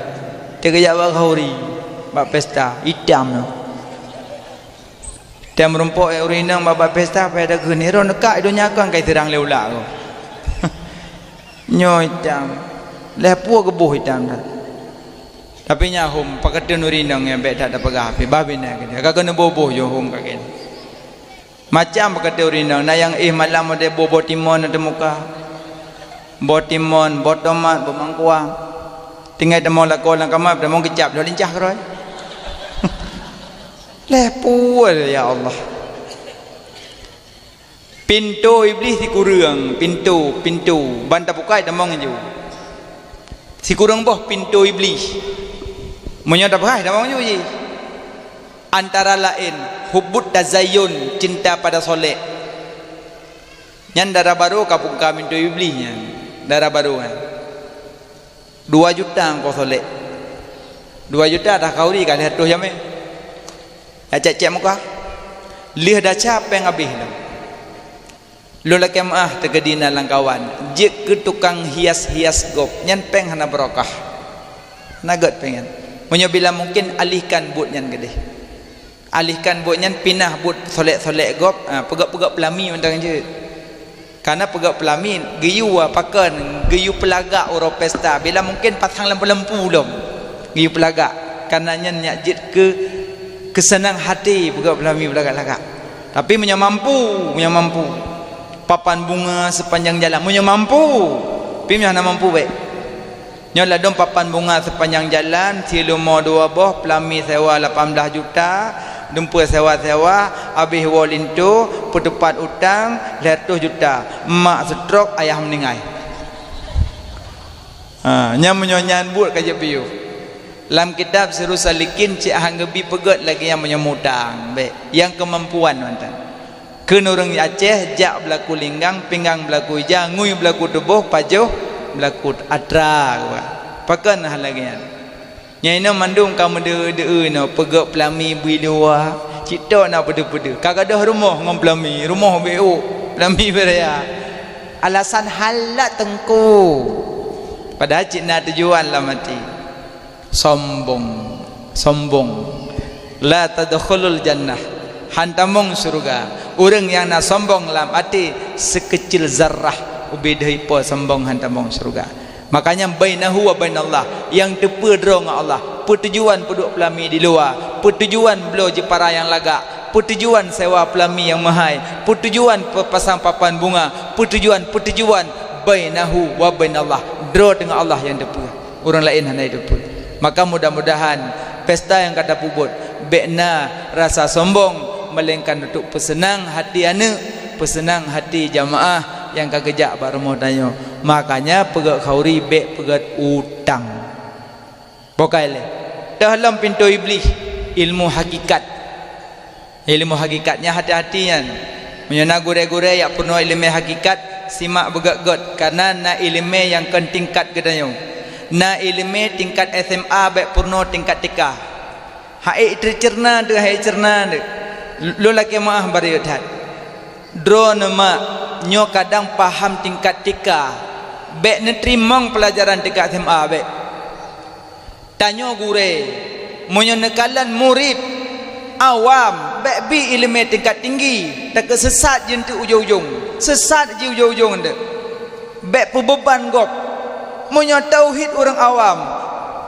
Teugeujak bak khauri, bak pesta, itam nyoe. Tem rumpok ureuëng inong bak, bak pesta, pai takheun, "Iro neukak i donya kon kai seurang lé ulak ko." Nyoe itam. Lheuh peue geuboh itam that. Tapi nyan hom, pakon ureuëng inong nyang bék that tapeugah, pih bah binéh keudeh. Ka keuneuk boh-boh jo hom ka keuneuk. Macam pakon ureuëng inong, na nyang éh malam watée boh-boh timon na teumuka, boh timon, boh tomat, boh mangkuang. Tinggai tamong lakoe lam kama, tamong keucap, lheueh lincah keudroe. Lheueh peue, ya Allah. Pintoe Iblih sikureueng, pintoe, pintoe, ban tabukai tamong ju. Sikureueng boh pintoe Iblih. Meunyoe tabukai tamong ju jih. Antara laén, hubbut tazayyun, cinta pada solek. Nyan dara barô ka bungka pintoe Iblih nyan. Dara barô nyan. Dua juta engkau solek. Dua juta dah khauri ka lheueh reutôh jamé. Ya cék-cék muka. Lheueh desya péng habéh lom. Lôn lakée meuáh teukeudi na lam kawan, jeuet keu tukang hias-hias gob, nyan péng hana barokah. Hana gét péng nyan. Meunyoe bila mungkin alihkan buet nyan keudeh. Alihkan buet nyan pinah buet solek-solek gob, ha, peugét-peugét peulami mantong jeuet. Kareuna peugét peulami geuyue pakon, geuyue peulagak uroe pesta, bila mungkin pasang lampu-lampu lom. Geuyue peulagak. Kareuna nyan nyak jeuet keu keuseunang hati peugét peulami peulagak-lagak. Tapi meunyoe mampu, meunyoe mampu, papan bunga sepanjang jalan, meunyoe mampu, pi meunyoe hana mampu bék. Nyoe ladom papan bunga sepanjang jalan, silumo dua boh, peulami sewa lapan belas juta, dumpeue sewa-sewa, habéh woe linto, peuteupat utang lhèe reutôh juta, mak stroke, ayah meuninggai. Ha, nyan meunyoe nyan buet ka jeuet piôh. Lam kitab Sirus Salikin cit han geubi peugét lagèe nyan meunyoe mutang, bék. Nyang keumampuan mantong. Kheun ureueng Aceh, jak beulaku linggang, pinggang beulaku ija, ngui beulaku tuboh, pajoh beulaku atra, geuba. Pakon hana lagèe nyan? Nyang inoe mandum ka meudeu-deu inoe, peugét peulami bui luwa, cit tok na peudeu-peudeu. Ka gadôh rumoh ngon peulami, rumoh bék ôk, peulami bék raya. Alasan halat teungku. Padahai cit na tujuan lam até. Sombong, sombong. La tadkhulul jannah. Han tamong syeuruga. Ureueng nyang na sombong lam até sikeucil zarrah, ubé deuh ié po sombong han tamong syeuruga. Makanya bainahu wa bainallah, nyang teupeue droe ngon Allah. Peutujuan peuduek peulami di luwa, peutujuan bloe jeupara nyang lagak, peutujuan sewa peulami nyang meuhai, peutujuan peupasang papan bunga, peutujuan, peutujuan bainahu wa bainallah. Droe teungoh Allah nyang teupeue. Ureueng laén hana jiteupeue. Maka mudah-mudahan pesta nyang ka tapeubuet bék na rasa sombong, melainkan untuk peuseunang hati aneuk, peuseunang hati jamaah nyang ka geujak bak rumoh tanyoe. Makanya peugét khauri bék peugét utang. Bokai lé. Toh lom pintoe Iblih, ilmu hakikat. Ilmu hakikat nyan hati-hati nyan. Meunyoe na gurée-gurée jak peurunoe iéleumé hakikat, simak beugét-gét, kareuna na iéleumé nyang kon tingkat geutanyoe. Na iéleumé tingkat S M A bék peurunoe tingkat T K. Hai teuceurna deuh, hai ceurna deuh. Lôn lakée meuáh bari that. Droeneuh mak, nyoe kadang paham tingkat T K. Bék neuteurimong peulajaran tingkat S M A bék. Tanyoe gurée, meunyoe neukalon murit awam, bék bi iéleumé tingkat tinggi, takot seusat jeuet teuk ujong-ujong. Seusat jih ujong-ujong teuk. Bék peubeuban gob. Meunyoe tauhid ureueng awam,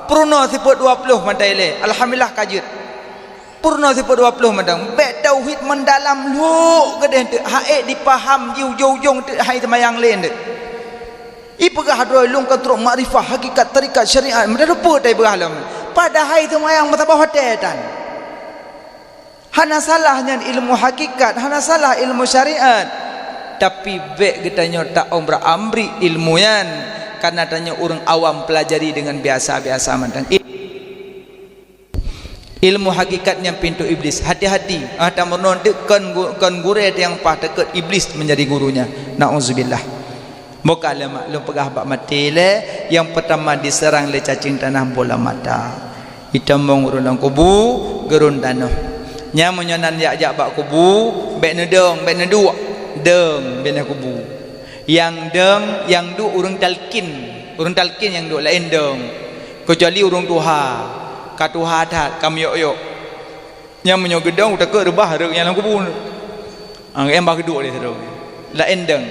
peurunoe sifeuet dua ploh mantong ilée, alhamdulillah ka jeuet. Purnoe sifeut dua ploh mantong. Bèk tauhid meudalam lhok keudeh teuk, ha'ék dipaham di ujong-ujong teuk hai seumayang lé teuk. Ipeugah droe lôn ka trok makrifah, hakikat, tarekat, syariat, meudarupa tai peugah lom. Padahai seumayang meusaboh watèe tan. Hana salah nyan ilmu hakikat, hana salah ilmu syariat. Tapi bèk geutanyoe taobrak-abrik ilmu nyan, karena tanyoe ureueng awam pelajari dengan biasa-biasa mantong. Ilmu hakikat nyan pintoe Iblis. Hati-hati, ah, tameurunoe teuk kon gu-, kon gurèe nyang paih, takot Iblis menjadi gurunya. Nauzubillah. Boh ka lé mak, lôn peugah bak maté lé, nyang peutama diseurang lé cacéng tanah bola mata. Itamong ureueng lam kubu, geurôn tanoh. Nyan meunyoe nan jak-jak bak kubu, bèk neudong, bèk neuduek. Dong binéh kubu. Nyang dong, nyang duek ureueng talkin. Ureueng talkin nyang duek, laén dong. Keucuali ureueng tuha, ka tuha that, ka meuyok-yok. Nyan meunyoe geudong, takot reubah rhot nyang lam kubu. Ah, nyang bah geuduek lé sidroe. Laén dong.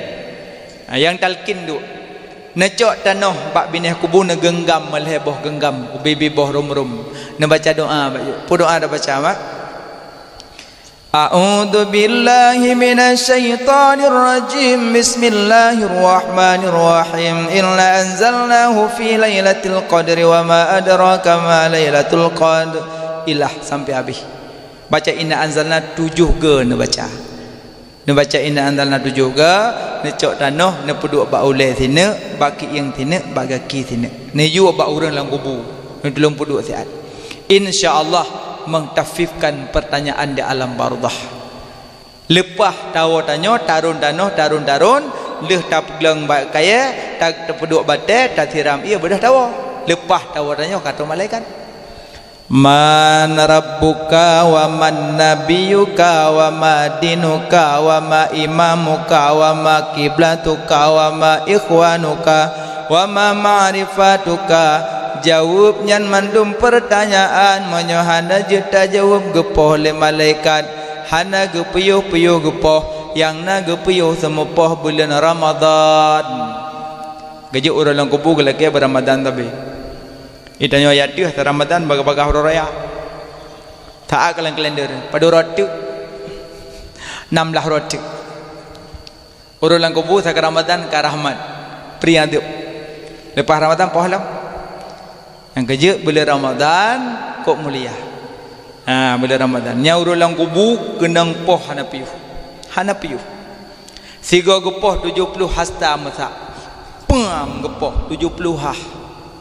Ah, nyang talkin duek. Neucok tanoh bak binéh kubu, neugeunggam meulhèe boh geunggam, ubé-bé boh rôm-rôm. Neubaca doa bak jih. Peue doa tabaca, Mak? A'udzu billahi minasy syaithanir rajim. Bismillahirrahmanirrahim. Inna anzalnahu fi lailatul qadri wa ma adraka ma lailatul qadr. Ilah sampai habéh. Baca inna anzalna tujoh go neubaca. Neubaca inna anzalna tujoh go, neucok tanoh, neupeuduek bak ulèe sineuk, bak keuieng sineuk, bak gaki sineuk. Neuyue bak ureueng lam kubu, neutulông peuduek siat. Insya Allah mengtakhfifkan pertanyaan di alam barzakh. Leupah tawoe tanyoe, tarôn tanoh, tarôn-tarôn, lheueh tapeuglang bak kayèe, ta-, tapeuduek batèe, tasiram ié, beudôh tawoe. Leupah tawoe tanyoe ka troh malaikat. Man rabbuka wa man nabiyuka wa ma dinuka wa ma imamuka wa ma kiblatuka wa ma ikhwanuka wa ma ma'rifatuka. Jaweueb nyan mandum peurtanyaan, meunyoe hana jeuet tajaweueb geupoh lé malaikat, hana geupiôh-piôh geupoh, nyang na geupiôh seumeupoh buleuen Ramadhan. Geujeuet ureueng lam kubu geulakèe beuramadan sabe. Geutanyoe yateuh ata Ramadhan bagaih-bagaih uroe raya. Taát lam kalender, padub uroe teuk? Nam blaih uroe teuk. Ureueng lam kubu sagai Ramadhan ka rahmat, pri azeub. Leupah Ramadhan poh lom. Nyang keujeuet buleuen Ramadhan kok mulia. Ha, buleuen Ramadhan. Nyan ureueng lam kubu keunong poh hana piôh. Hana piôh. Sigoe geupoh tujoh ploh hasta meusak. Pam geupoh tujoh ploh hah.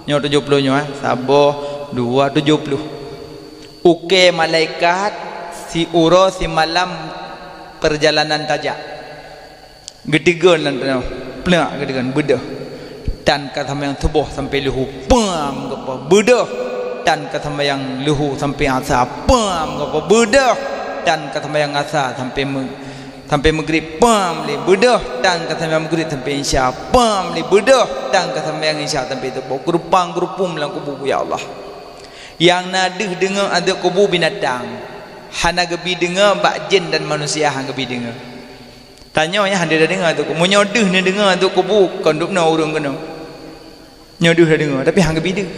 Nyoe tujoh ploh nyoe, eh. Saboh, dua, tujoh ploh. Ukèe malaikat siuroe simalam peurjalanan tajak. Geutigeun lam tanoh, plak geutigeun, beudôh. Tan ka seumayang suboh sampoe luhu, pam geupoh, beudôh. Tan ka seumayang luhu sampoe asa, pam geupoh, beudôh. Tan ka seumayang asa sampoe meu-, sampoe meugrib, pam lé, beudôh. Tan ka seumayang meugrib sampoe isya, pam lé, beudôh. Tan ka seumayang isya sampoe suboh. Geureupang-geureupum lam kubu, ya Allah. Nyang na deuh deungoe azeub kubu binatang. Hana geubi deungoe bak jén dan manusia han geubi deungoe. Tanyoe nyan hana tadeungoe azeub kubu. Meunyoe deuh neudeungoe azeub kubu, kon dubnoe ureueng keunoe. Nyoe deuh tadeungoe, tapi han geubi deuh.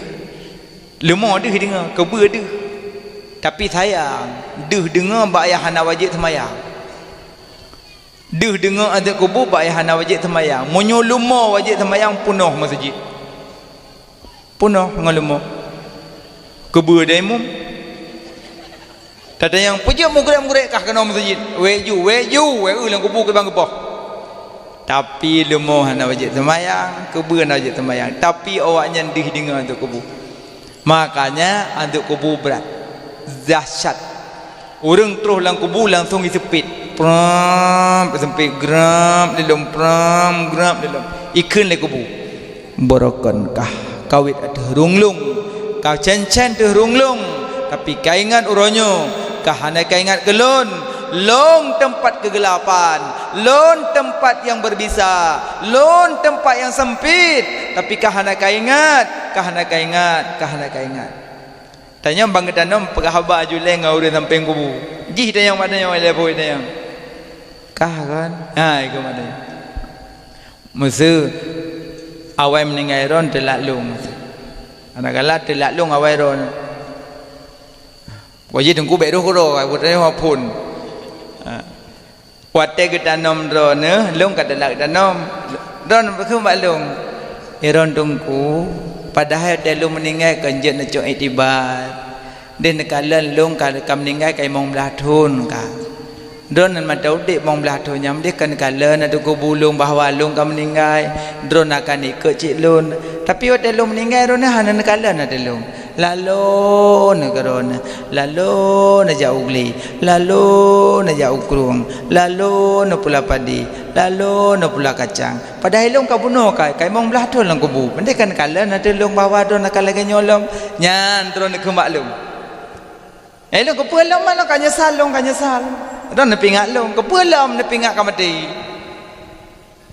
Leumo deuh deungoe, keubeue deuh. Tapi sayang, deuh deungoe bak nyang hana wajéb seumayang. Deuh deungoe azeub kubu bak nyang hana wajéb seumayang. Meunyoe leumo wajéb seumayang, peunoh meuseujid. Peunoh ngon leumo. Keubeue dai mum. Tatanyong, "Peue jeuet meugreb-greb kah keunoe meuseujid?" Wék ju, wék ju, wék eu lam kubu kiban geupoh. Tapi leumo hana wajéb seumayang, keubeue hana wajéb seumayang. Tapi awaknyan deuh deungoe azeub kubu. Makanya azeub kubu brat. Dahsyat. Ureueng troh lam kubu langsong jiseupet. Pram, jiseupet, grab, lilom, pram, grab, lilom. Ikheun lé kubu. Beurokon kah kawét ateueh rhueng lôn, ka cen-cen teuh rhueng lôn, tapi ka ingat uroe nyoe, ka hana ka ingat keu lôn. Lôn teumpat keugelapan, lôn teumpat nyang beubisa, lôn teumpat nyang seumpit, tapi ka hana ka ingat, ka hana ka ingat, ka hana ka ingat. Tanyong bang geutanyoe peugah haba julée ngon ureueng sampéng kubu. Jih tanyong mak tanyong, ilée pui tanyong. Kah kon? Ha, ikôt mak tanyong. Meuseu awai meuninggai droen teulat lôn. Kadang-kadang teulat lôn awai droen. Wajib teungku bèk roh keudroe, buet nyoe phon. Ha. Watèe geutanom droeneuh, lôn ka telat geutanom. Droeneuh peukheun bak lôn, "Iron teungku, padahai watèe lôn meuninggai kon jeuet neucok iktibar. Deh neukalon lôn ka, ka meuninggai ka limong blaih thon ka." Droeneuh mata udép limong blaih thon nyan deh ka neukalon ateueh kubu lôn bahwa lôn ka meuninggai, droeneuh akan ikot cit lôn. Tapi watèe lôn meuninggai, droeneuh hana neukalon ateueh lôn. Lalo neuh keudroeneuh, lalo neujak u glé, lalo neujak u krueng, lalo neupula padé, lalo neupula kacang. Padahai lôn ka bunoe ka, ka limong blaih thon lam kubu. Meunan kan neukalon ateueh lôn bahwa droeneuh ka lagèe nyoe lom. Nyan droeneuh kheun bak lôn. Eh, lôn keupeue lom, manoe ka nyesal, lôn ka nyesal. Droeneuh neupingat lôn, keupeue lom neupingat ka maté.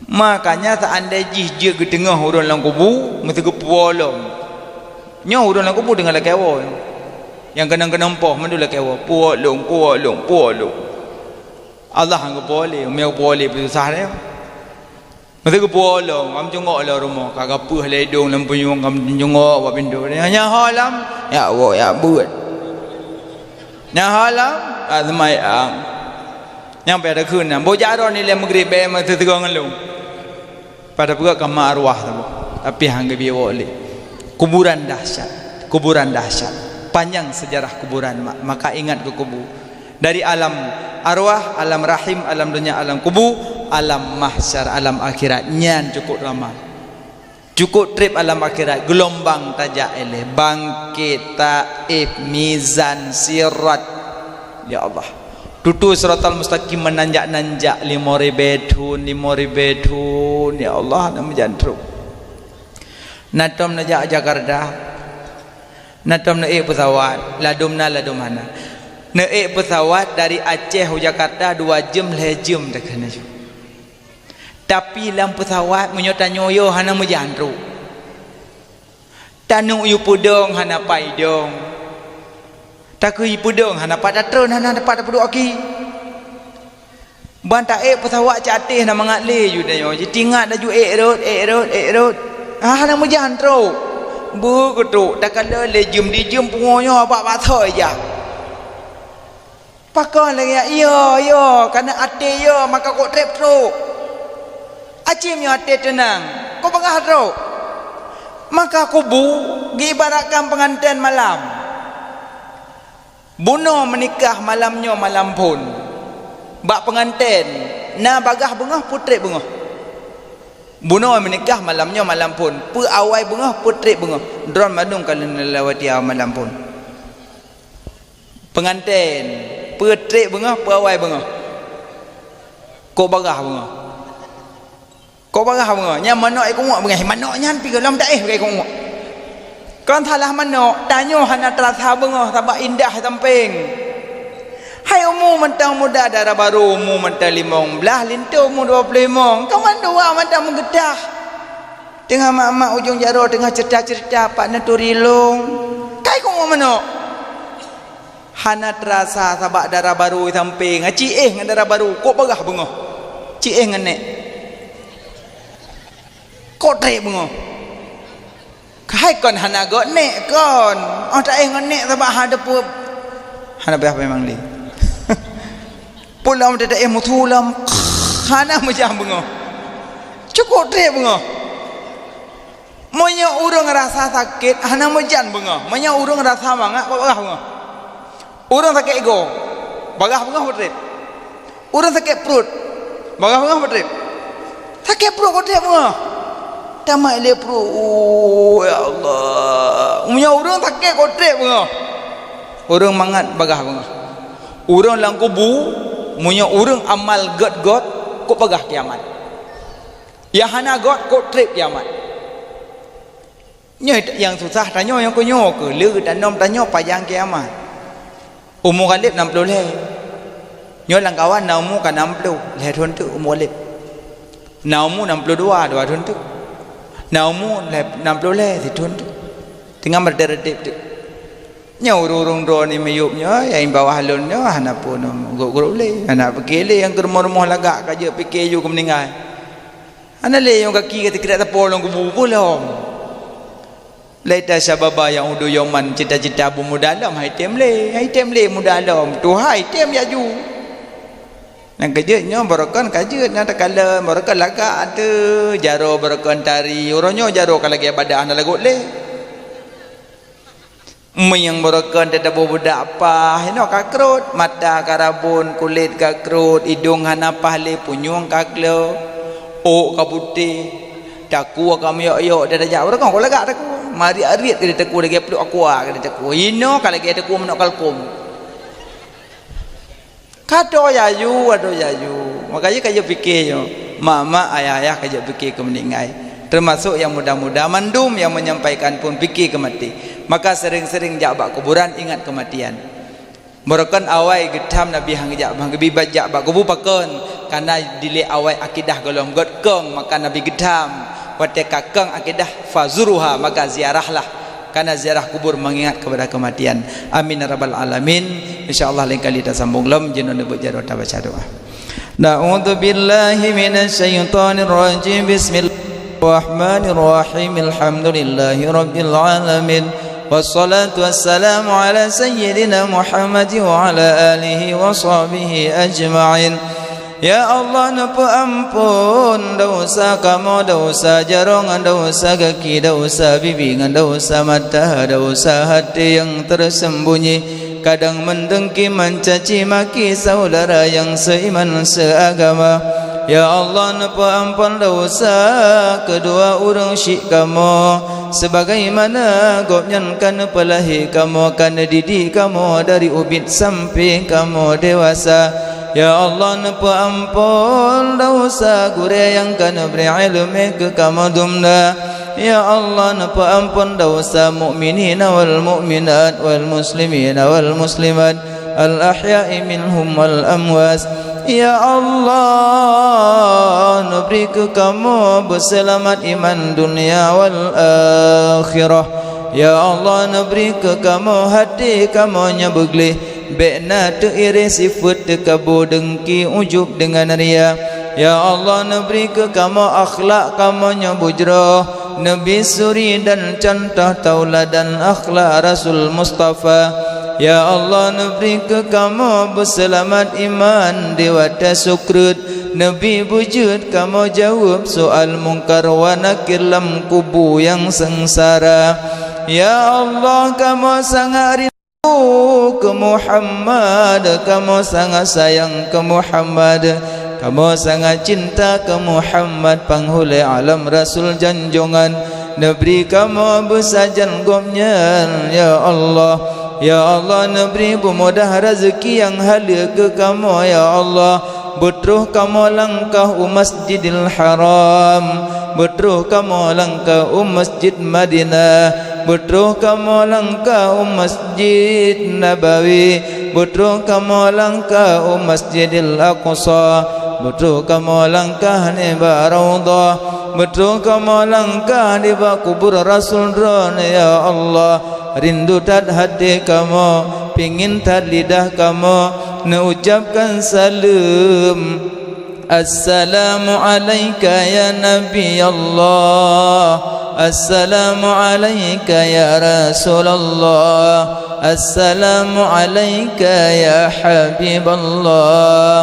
Makanya, seandai jih jeuet geuteungoh ureueng lam kubu, meusti geupuwoe lom. Nyoe ureueng lam kubu teungoh lakèe woe. Nyang keunong-keunong poh mandum lakèe woe, "Puwoe lôn, puwoe lôn, puwoe lôn." Allah nyang geupuwoe lé, meunyo geupuwoe lé peususah lé. Meusti geupuwoe lom, am cungok lom rumoh, ka geupeue lé idong lam punyueng, ka meucungok bak pintoe. Nyan ho lom, jak woe, jak beuet. Nyan ho lom, ka seumayang. Nyang payah takheun nyan, boh jak droeneuh ilèe Maghrib bèk meuteuteugoe ngon lôn. Padahai peugah ka ma arwah saboh, tapi han geubri woe lé. Kuburan dahsyat, kuburan dahsyat. Panjang sejarah kuburan, ma-, maka ingat keu kubu. Dari alam arwah, alam rahim, alam donya, alam kubu, alam mahsyar, alam akhirat. Nyan cukôp ramai. Cukôp trép alam akhirat, geulombang tajak ilèe, bangkét, taéh, mizan, sirat. Ya Allah. Tutoe siratal mustaqim meunanjak-nanjak limong ribèe thon, limong ribèe thon. Ya Allah, na meujan trôk. Na tom neujak Jakarta. Na tom neuék peusawat, ladôm na, ladôm hana. Neuék peusawat dari Aceh u Jakarta dua jeuem, lhèe jeuem takheun laju. Tapi lam peusawat, meunyoe tanyoe yo hana meujan trôk. Taneuk yue peudong hana pat idong. Takheun yue peudong hana pat tatreun, hana pat tapeuduek aki. Ban taék peusawat cit até na mangat lé yue tanyoe. Jitingat laju ék rhot, ék rhot, ék rhot. Ah, hana meujan trôk. Beu keutrôk, takalon lé jeuem, dijeuem pungo nyoe bak basoe ija. Pakon lagèe nyan? Yo, yo, kareuna até yo, maka kok trép trôk. Aci meunyoe até teunang, kok bagah trôk. Maka kubu geuibaratkan peungantén malam. Bunoe meunikah malam nyoe malam phon. Bak peungantén na bagah beungoh, peue trép beungoh. Bunoe meunikah malam nyoe malam phon. Peue awai beungoh, peue trép beungoh. Droeneuh mandum ka lheueh lewati malam phon. Peungantén, peue trép beungoh, peue awai beungoh. Kok bagah beungoh. Kok bagah beungoh. Nyan manok ék keu'uek beungoh. Manok nyan pih gohlom taéh bak ék keu'uek. Kon salah manok, tanyoe hana teurasa beungoh sabab indah sampéng. Hai umu mantong muda, dara barô umu mantong limong blaih, linto umu dua ploh limong. Kawan dua mantong meugeutah. Teungoh mak-mak ujong jaroe teungoh ceurita-ceurita, pat neuturi lôn. Kai keu'uek manok. Hana teurasa sabab dara barô sampéng. Ci éh ngon dara barô, kok bagah beungoh. Ci éh ngon nèk. Kok trép beungoh. Hai kon hana göt nèk kon. Oh, taéh ngon nèk sabab hana peuet. Hana payah memang lé. Peue lom taéh musu lom. Hana meujan beungoh. Cukôp trép beungoh. Meunyoe ureueng rasa sakét, hana meujan beungoh. Meunyoe ureueng rasa mangat, kok bagah beungoh. Ureueng sakét igoe, bagah beungoh peue trép. Ureueng sakét pruet, bagah beungoh peue trép. Sakét pruet kok trép beungoh. Tamat lé pruet, oh, ya Allah. Meunyoe ureueng sakét kok trép beungoh. Ureueng mangat bagah beungoh. Ureueng lam kubu, meunyoe ureueng amal göt-göt, kok bagah kiamat. Nyang hana göt, kok trép kiamat. Nyoe nyang susah tanyoe nyang keu nyoe keuh, le tanom tanyoe pajan kiamat. Umu Khalid nam ploh lhèe. Nyoe lam kawan na umu ka nam ploh lhèe thon teuk umu Khalid. Na umu nam ploh dua, dua thon teuk. Na umu lhèe, nam ploh lhèe sithon teuk. Teungoh meureutéb-reutéb teuk. Nyoe ureueng-ureueng droeneuh miyueb nyoe, nyang bawah lôn nyoe hana pun gop-gop lé, hana pike lé nyang keu rumoh-rumoh lagak ka jeuet pike yue keu meuninggai. Hana lé nyang gaki ka teukrek sapo lôn kubu peue lom. Laita syababa ya'udu yauman, cita-cita beumuda lom hai tem lé, hai tem lé muda lom, tuha hai tem yaju. Nyang keujeuet nyoe barokon ka jeuet, nyang takalon barokon lagak ateueh, jaroe barokon tari, uroe nyoe jaroe ka lagée badah hana lagot lé. Mieng barokon teutabôh budak pah, inoe ka krot, mata ka rabon, kulét ka krot, idong hana pah lé, punyueng ka klo, ôk ka putéh, takue ka meuyok-yok, tajak barokon ka lagak takue, mariet-ariet ka takue, lagée pluek aqua ka takue, inoe ka lagée takue manok kalkôm. Ka toe yaju, ka toe yaju. Makajih ka jeuet pike nyoe. Mak-mak, ayah-ayah ka jeuet pike keu meuninggai. Teumasok nyang muda-muda, mandum nyang menyampaikan pun pike keu maté. Maka sering-sering jak bak kuburan ingat kematian. Barokon awai geutham Nabi han geujak, han geubi jak bak kubu pakon, karena dilée awai akidah gohlom göt kong, maka Nabi geutham. Watée ka kong akidah, fazuruha, maka ziarahlah. Karena ziarah kubur mengingat kepada kematian. Amin ya rabbal alamin. Insya Allah lain kali tasambong lom, jinoe neubuet jaroe tabaca doa. A'udzu billahi minasy syaithanir rajim. Bismillahirrahmanirrahim. Alhamdulillahi rabbil alamin. Wassalatu wassalamu ala sayyidina Muhammad wa ala alihi wa sahbihi ajma'in. Ya Allah, neupeuamphon desya kamoe, desya jaroe ngon desya gaki, desya bibi ngon desya mata, desya até nyang tersembunyi, kadang meudengki, mencaci maki saudara nyang seiman seagama. Ya Allah, neupeuamphon desya keudua ureuëng syik kamoe, sebagaimana gobnyan ka neupeulahé kamoe, ka neudidik kamoe dari ubit sampai kamoe dewasa. Ya Allah, neupeuamphon desya gurée nyang ka neubri iéleumé keu kamoe dumna. Ya Allah, neupeuamphon desya mukminina wal mukminat, wal muslimina wal muslimat, al ahya'i minhum wal amwat. Ya Allah, neubri keu kamoe beuseulamat iman dunia wal akhirah. Ya Allah, neubri keu kamoe até kamoe nyang beugleh, bék na teuireh sifeuet, teukabô, dengki, ujub deungon ria. Ya Allah, neubri keu kamoe akhlak kamoe nyang beujroh, neubi suri dan contoh tauladan akhlak Rasul Mustafa. Ya Allah, neubri keu kamoe beuseulamat iman di watée sukreut, neubi beujeuet kamoe jaweueb soal Mungkar wa Nakir lam kubu nyang seungsara. Ya Allah, kamoe sangat rindu keu Muhammad, kamoe sangat sayang keu Muhammad, kamoe sangat cinta keu Muhammad, panghulée alam, rasul janjongan. Neubri kamoe beusajan gobnyan, ya Allah. Ya Allah, neubri beumudah rezeki nyang haleue keu kamoe, ya Allah. Beutroh kamoe langkah u Masjidil Haram, beutroh kamoe langkah u Masjid Madinah, beutroh kamoe langkah u Masjid Nabawi, beutroh kamoe langkah u Masjidil Aqsa, beutroh kamoe langkah nibak Raudhah, beutroh kamoe langkah nibak kubur Rasul droeneuh, ya Allah. Rindu that até kamoe, pingin that lidah kamoe, neuucapkan saleuem. Assalamu alaika ya Nabi Allah. Assalamu alaika ya Rasulullah. Assalamu alaika ya Habiballah.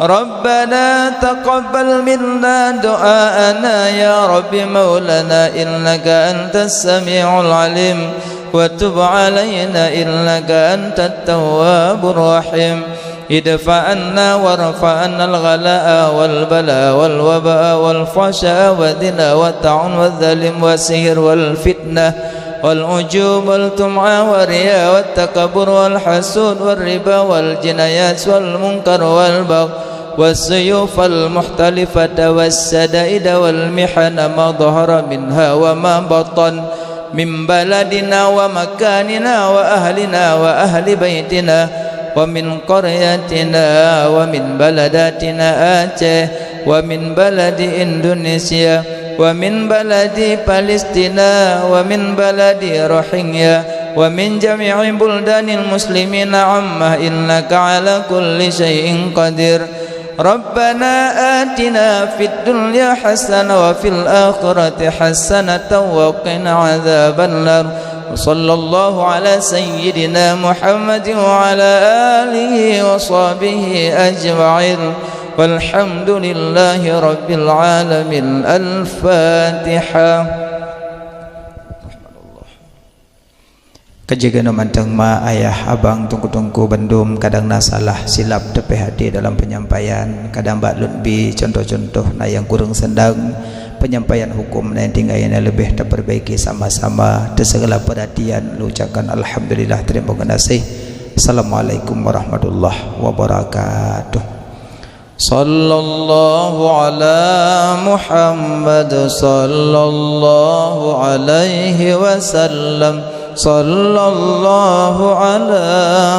Rabbana taqabbal minna du'aana ya Rabbi maulana innaka antas samiul alim. Wa tub alaina innaka antat tawwabur rahim. Idfa anna warfa annal ghalaa wal balaa wal wabaa wal fahsyaa wa zina wa ta'un wa zalim wa sihir wal fitnah wal ujub wal tum'a wa riya wa takabur wal hasud wal riba wal jinayat wal munkar wal bagh was suyuf al muhtalifata was sadaida wal mihana ma dhahara minha wa ma batan. Min baladina wa makanina wa ahlina wa ahli baitina wa min qaryatina wa min baladatina Aceh wa min baladi Indonesia wa min baladi Palestina wa min baladi Rohingya wa min jami'i buldanil muslimina ammah innaka ala kulli syai'in qadir. Rabbana atina fid الدنيا حسنة وفي الآخرة حسنة وقنا عذاب النار. وصلى الله على سيدنا محمد وعلى آله وصحبه أجمعين. والحمد لله رب العالمين. الفاتحة. Ka jeuet keunoe mantong ma, ayah, abang, teungku-teungku bandum, kadang na salah silap teupeh até dalam penyampaian, kadang bak lôn bi contoh-contoh na nyang kureueng seundang, penyampaian hukum na nyang tinggai na leubeh tapeurbaiki sama-sama. Atas segala perhatian, lôn ucapkan alhamdulillah, terima kasih. Assalamualaikum warahmatullahi wabarakatuh. صلى الله على محمد صلى الله عليه وسلم. صلى الله على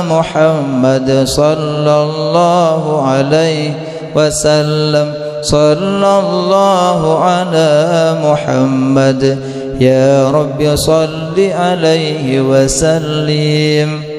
محمد صلى الله عليه وسلم. صلى الله على محمد. يا رب صل عليه وسلم.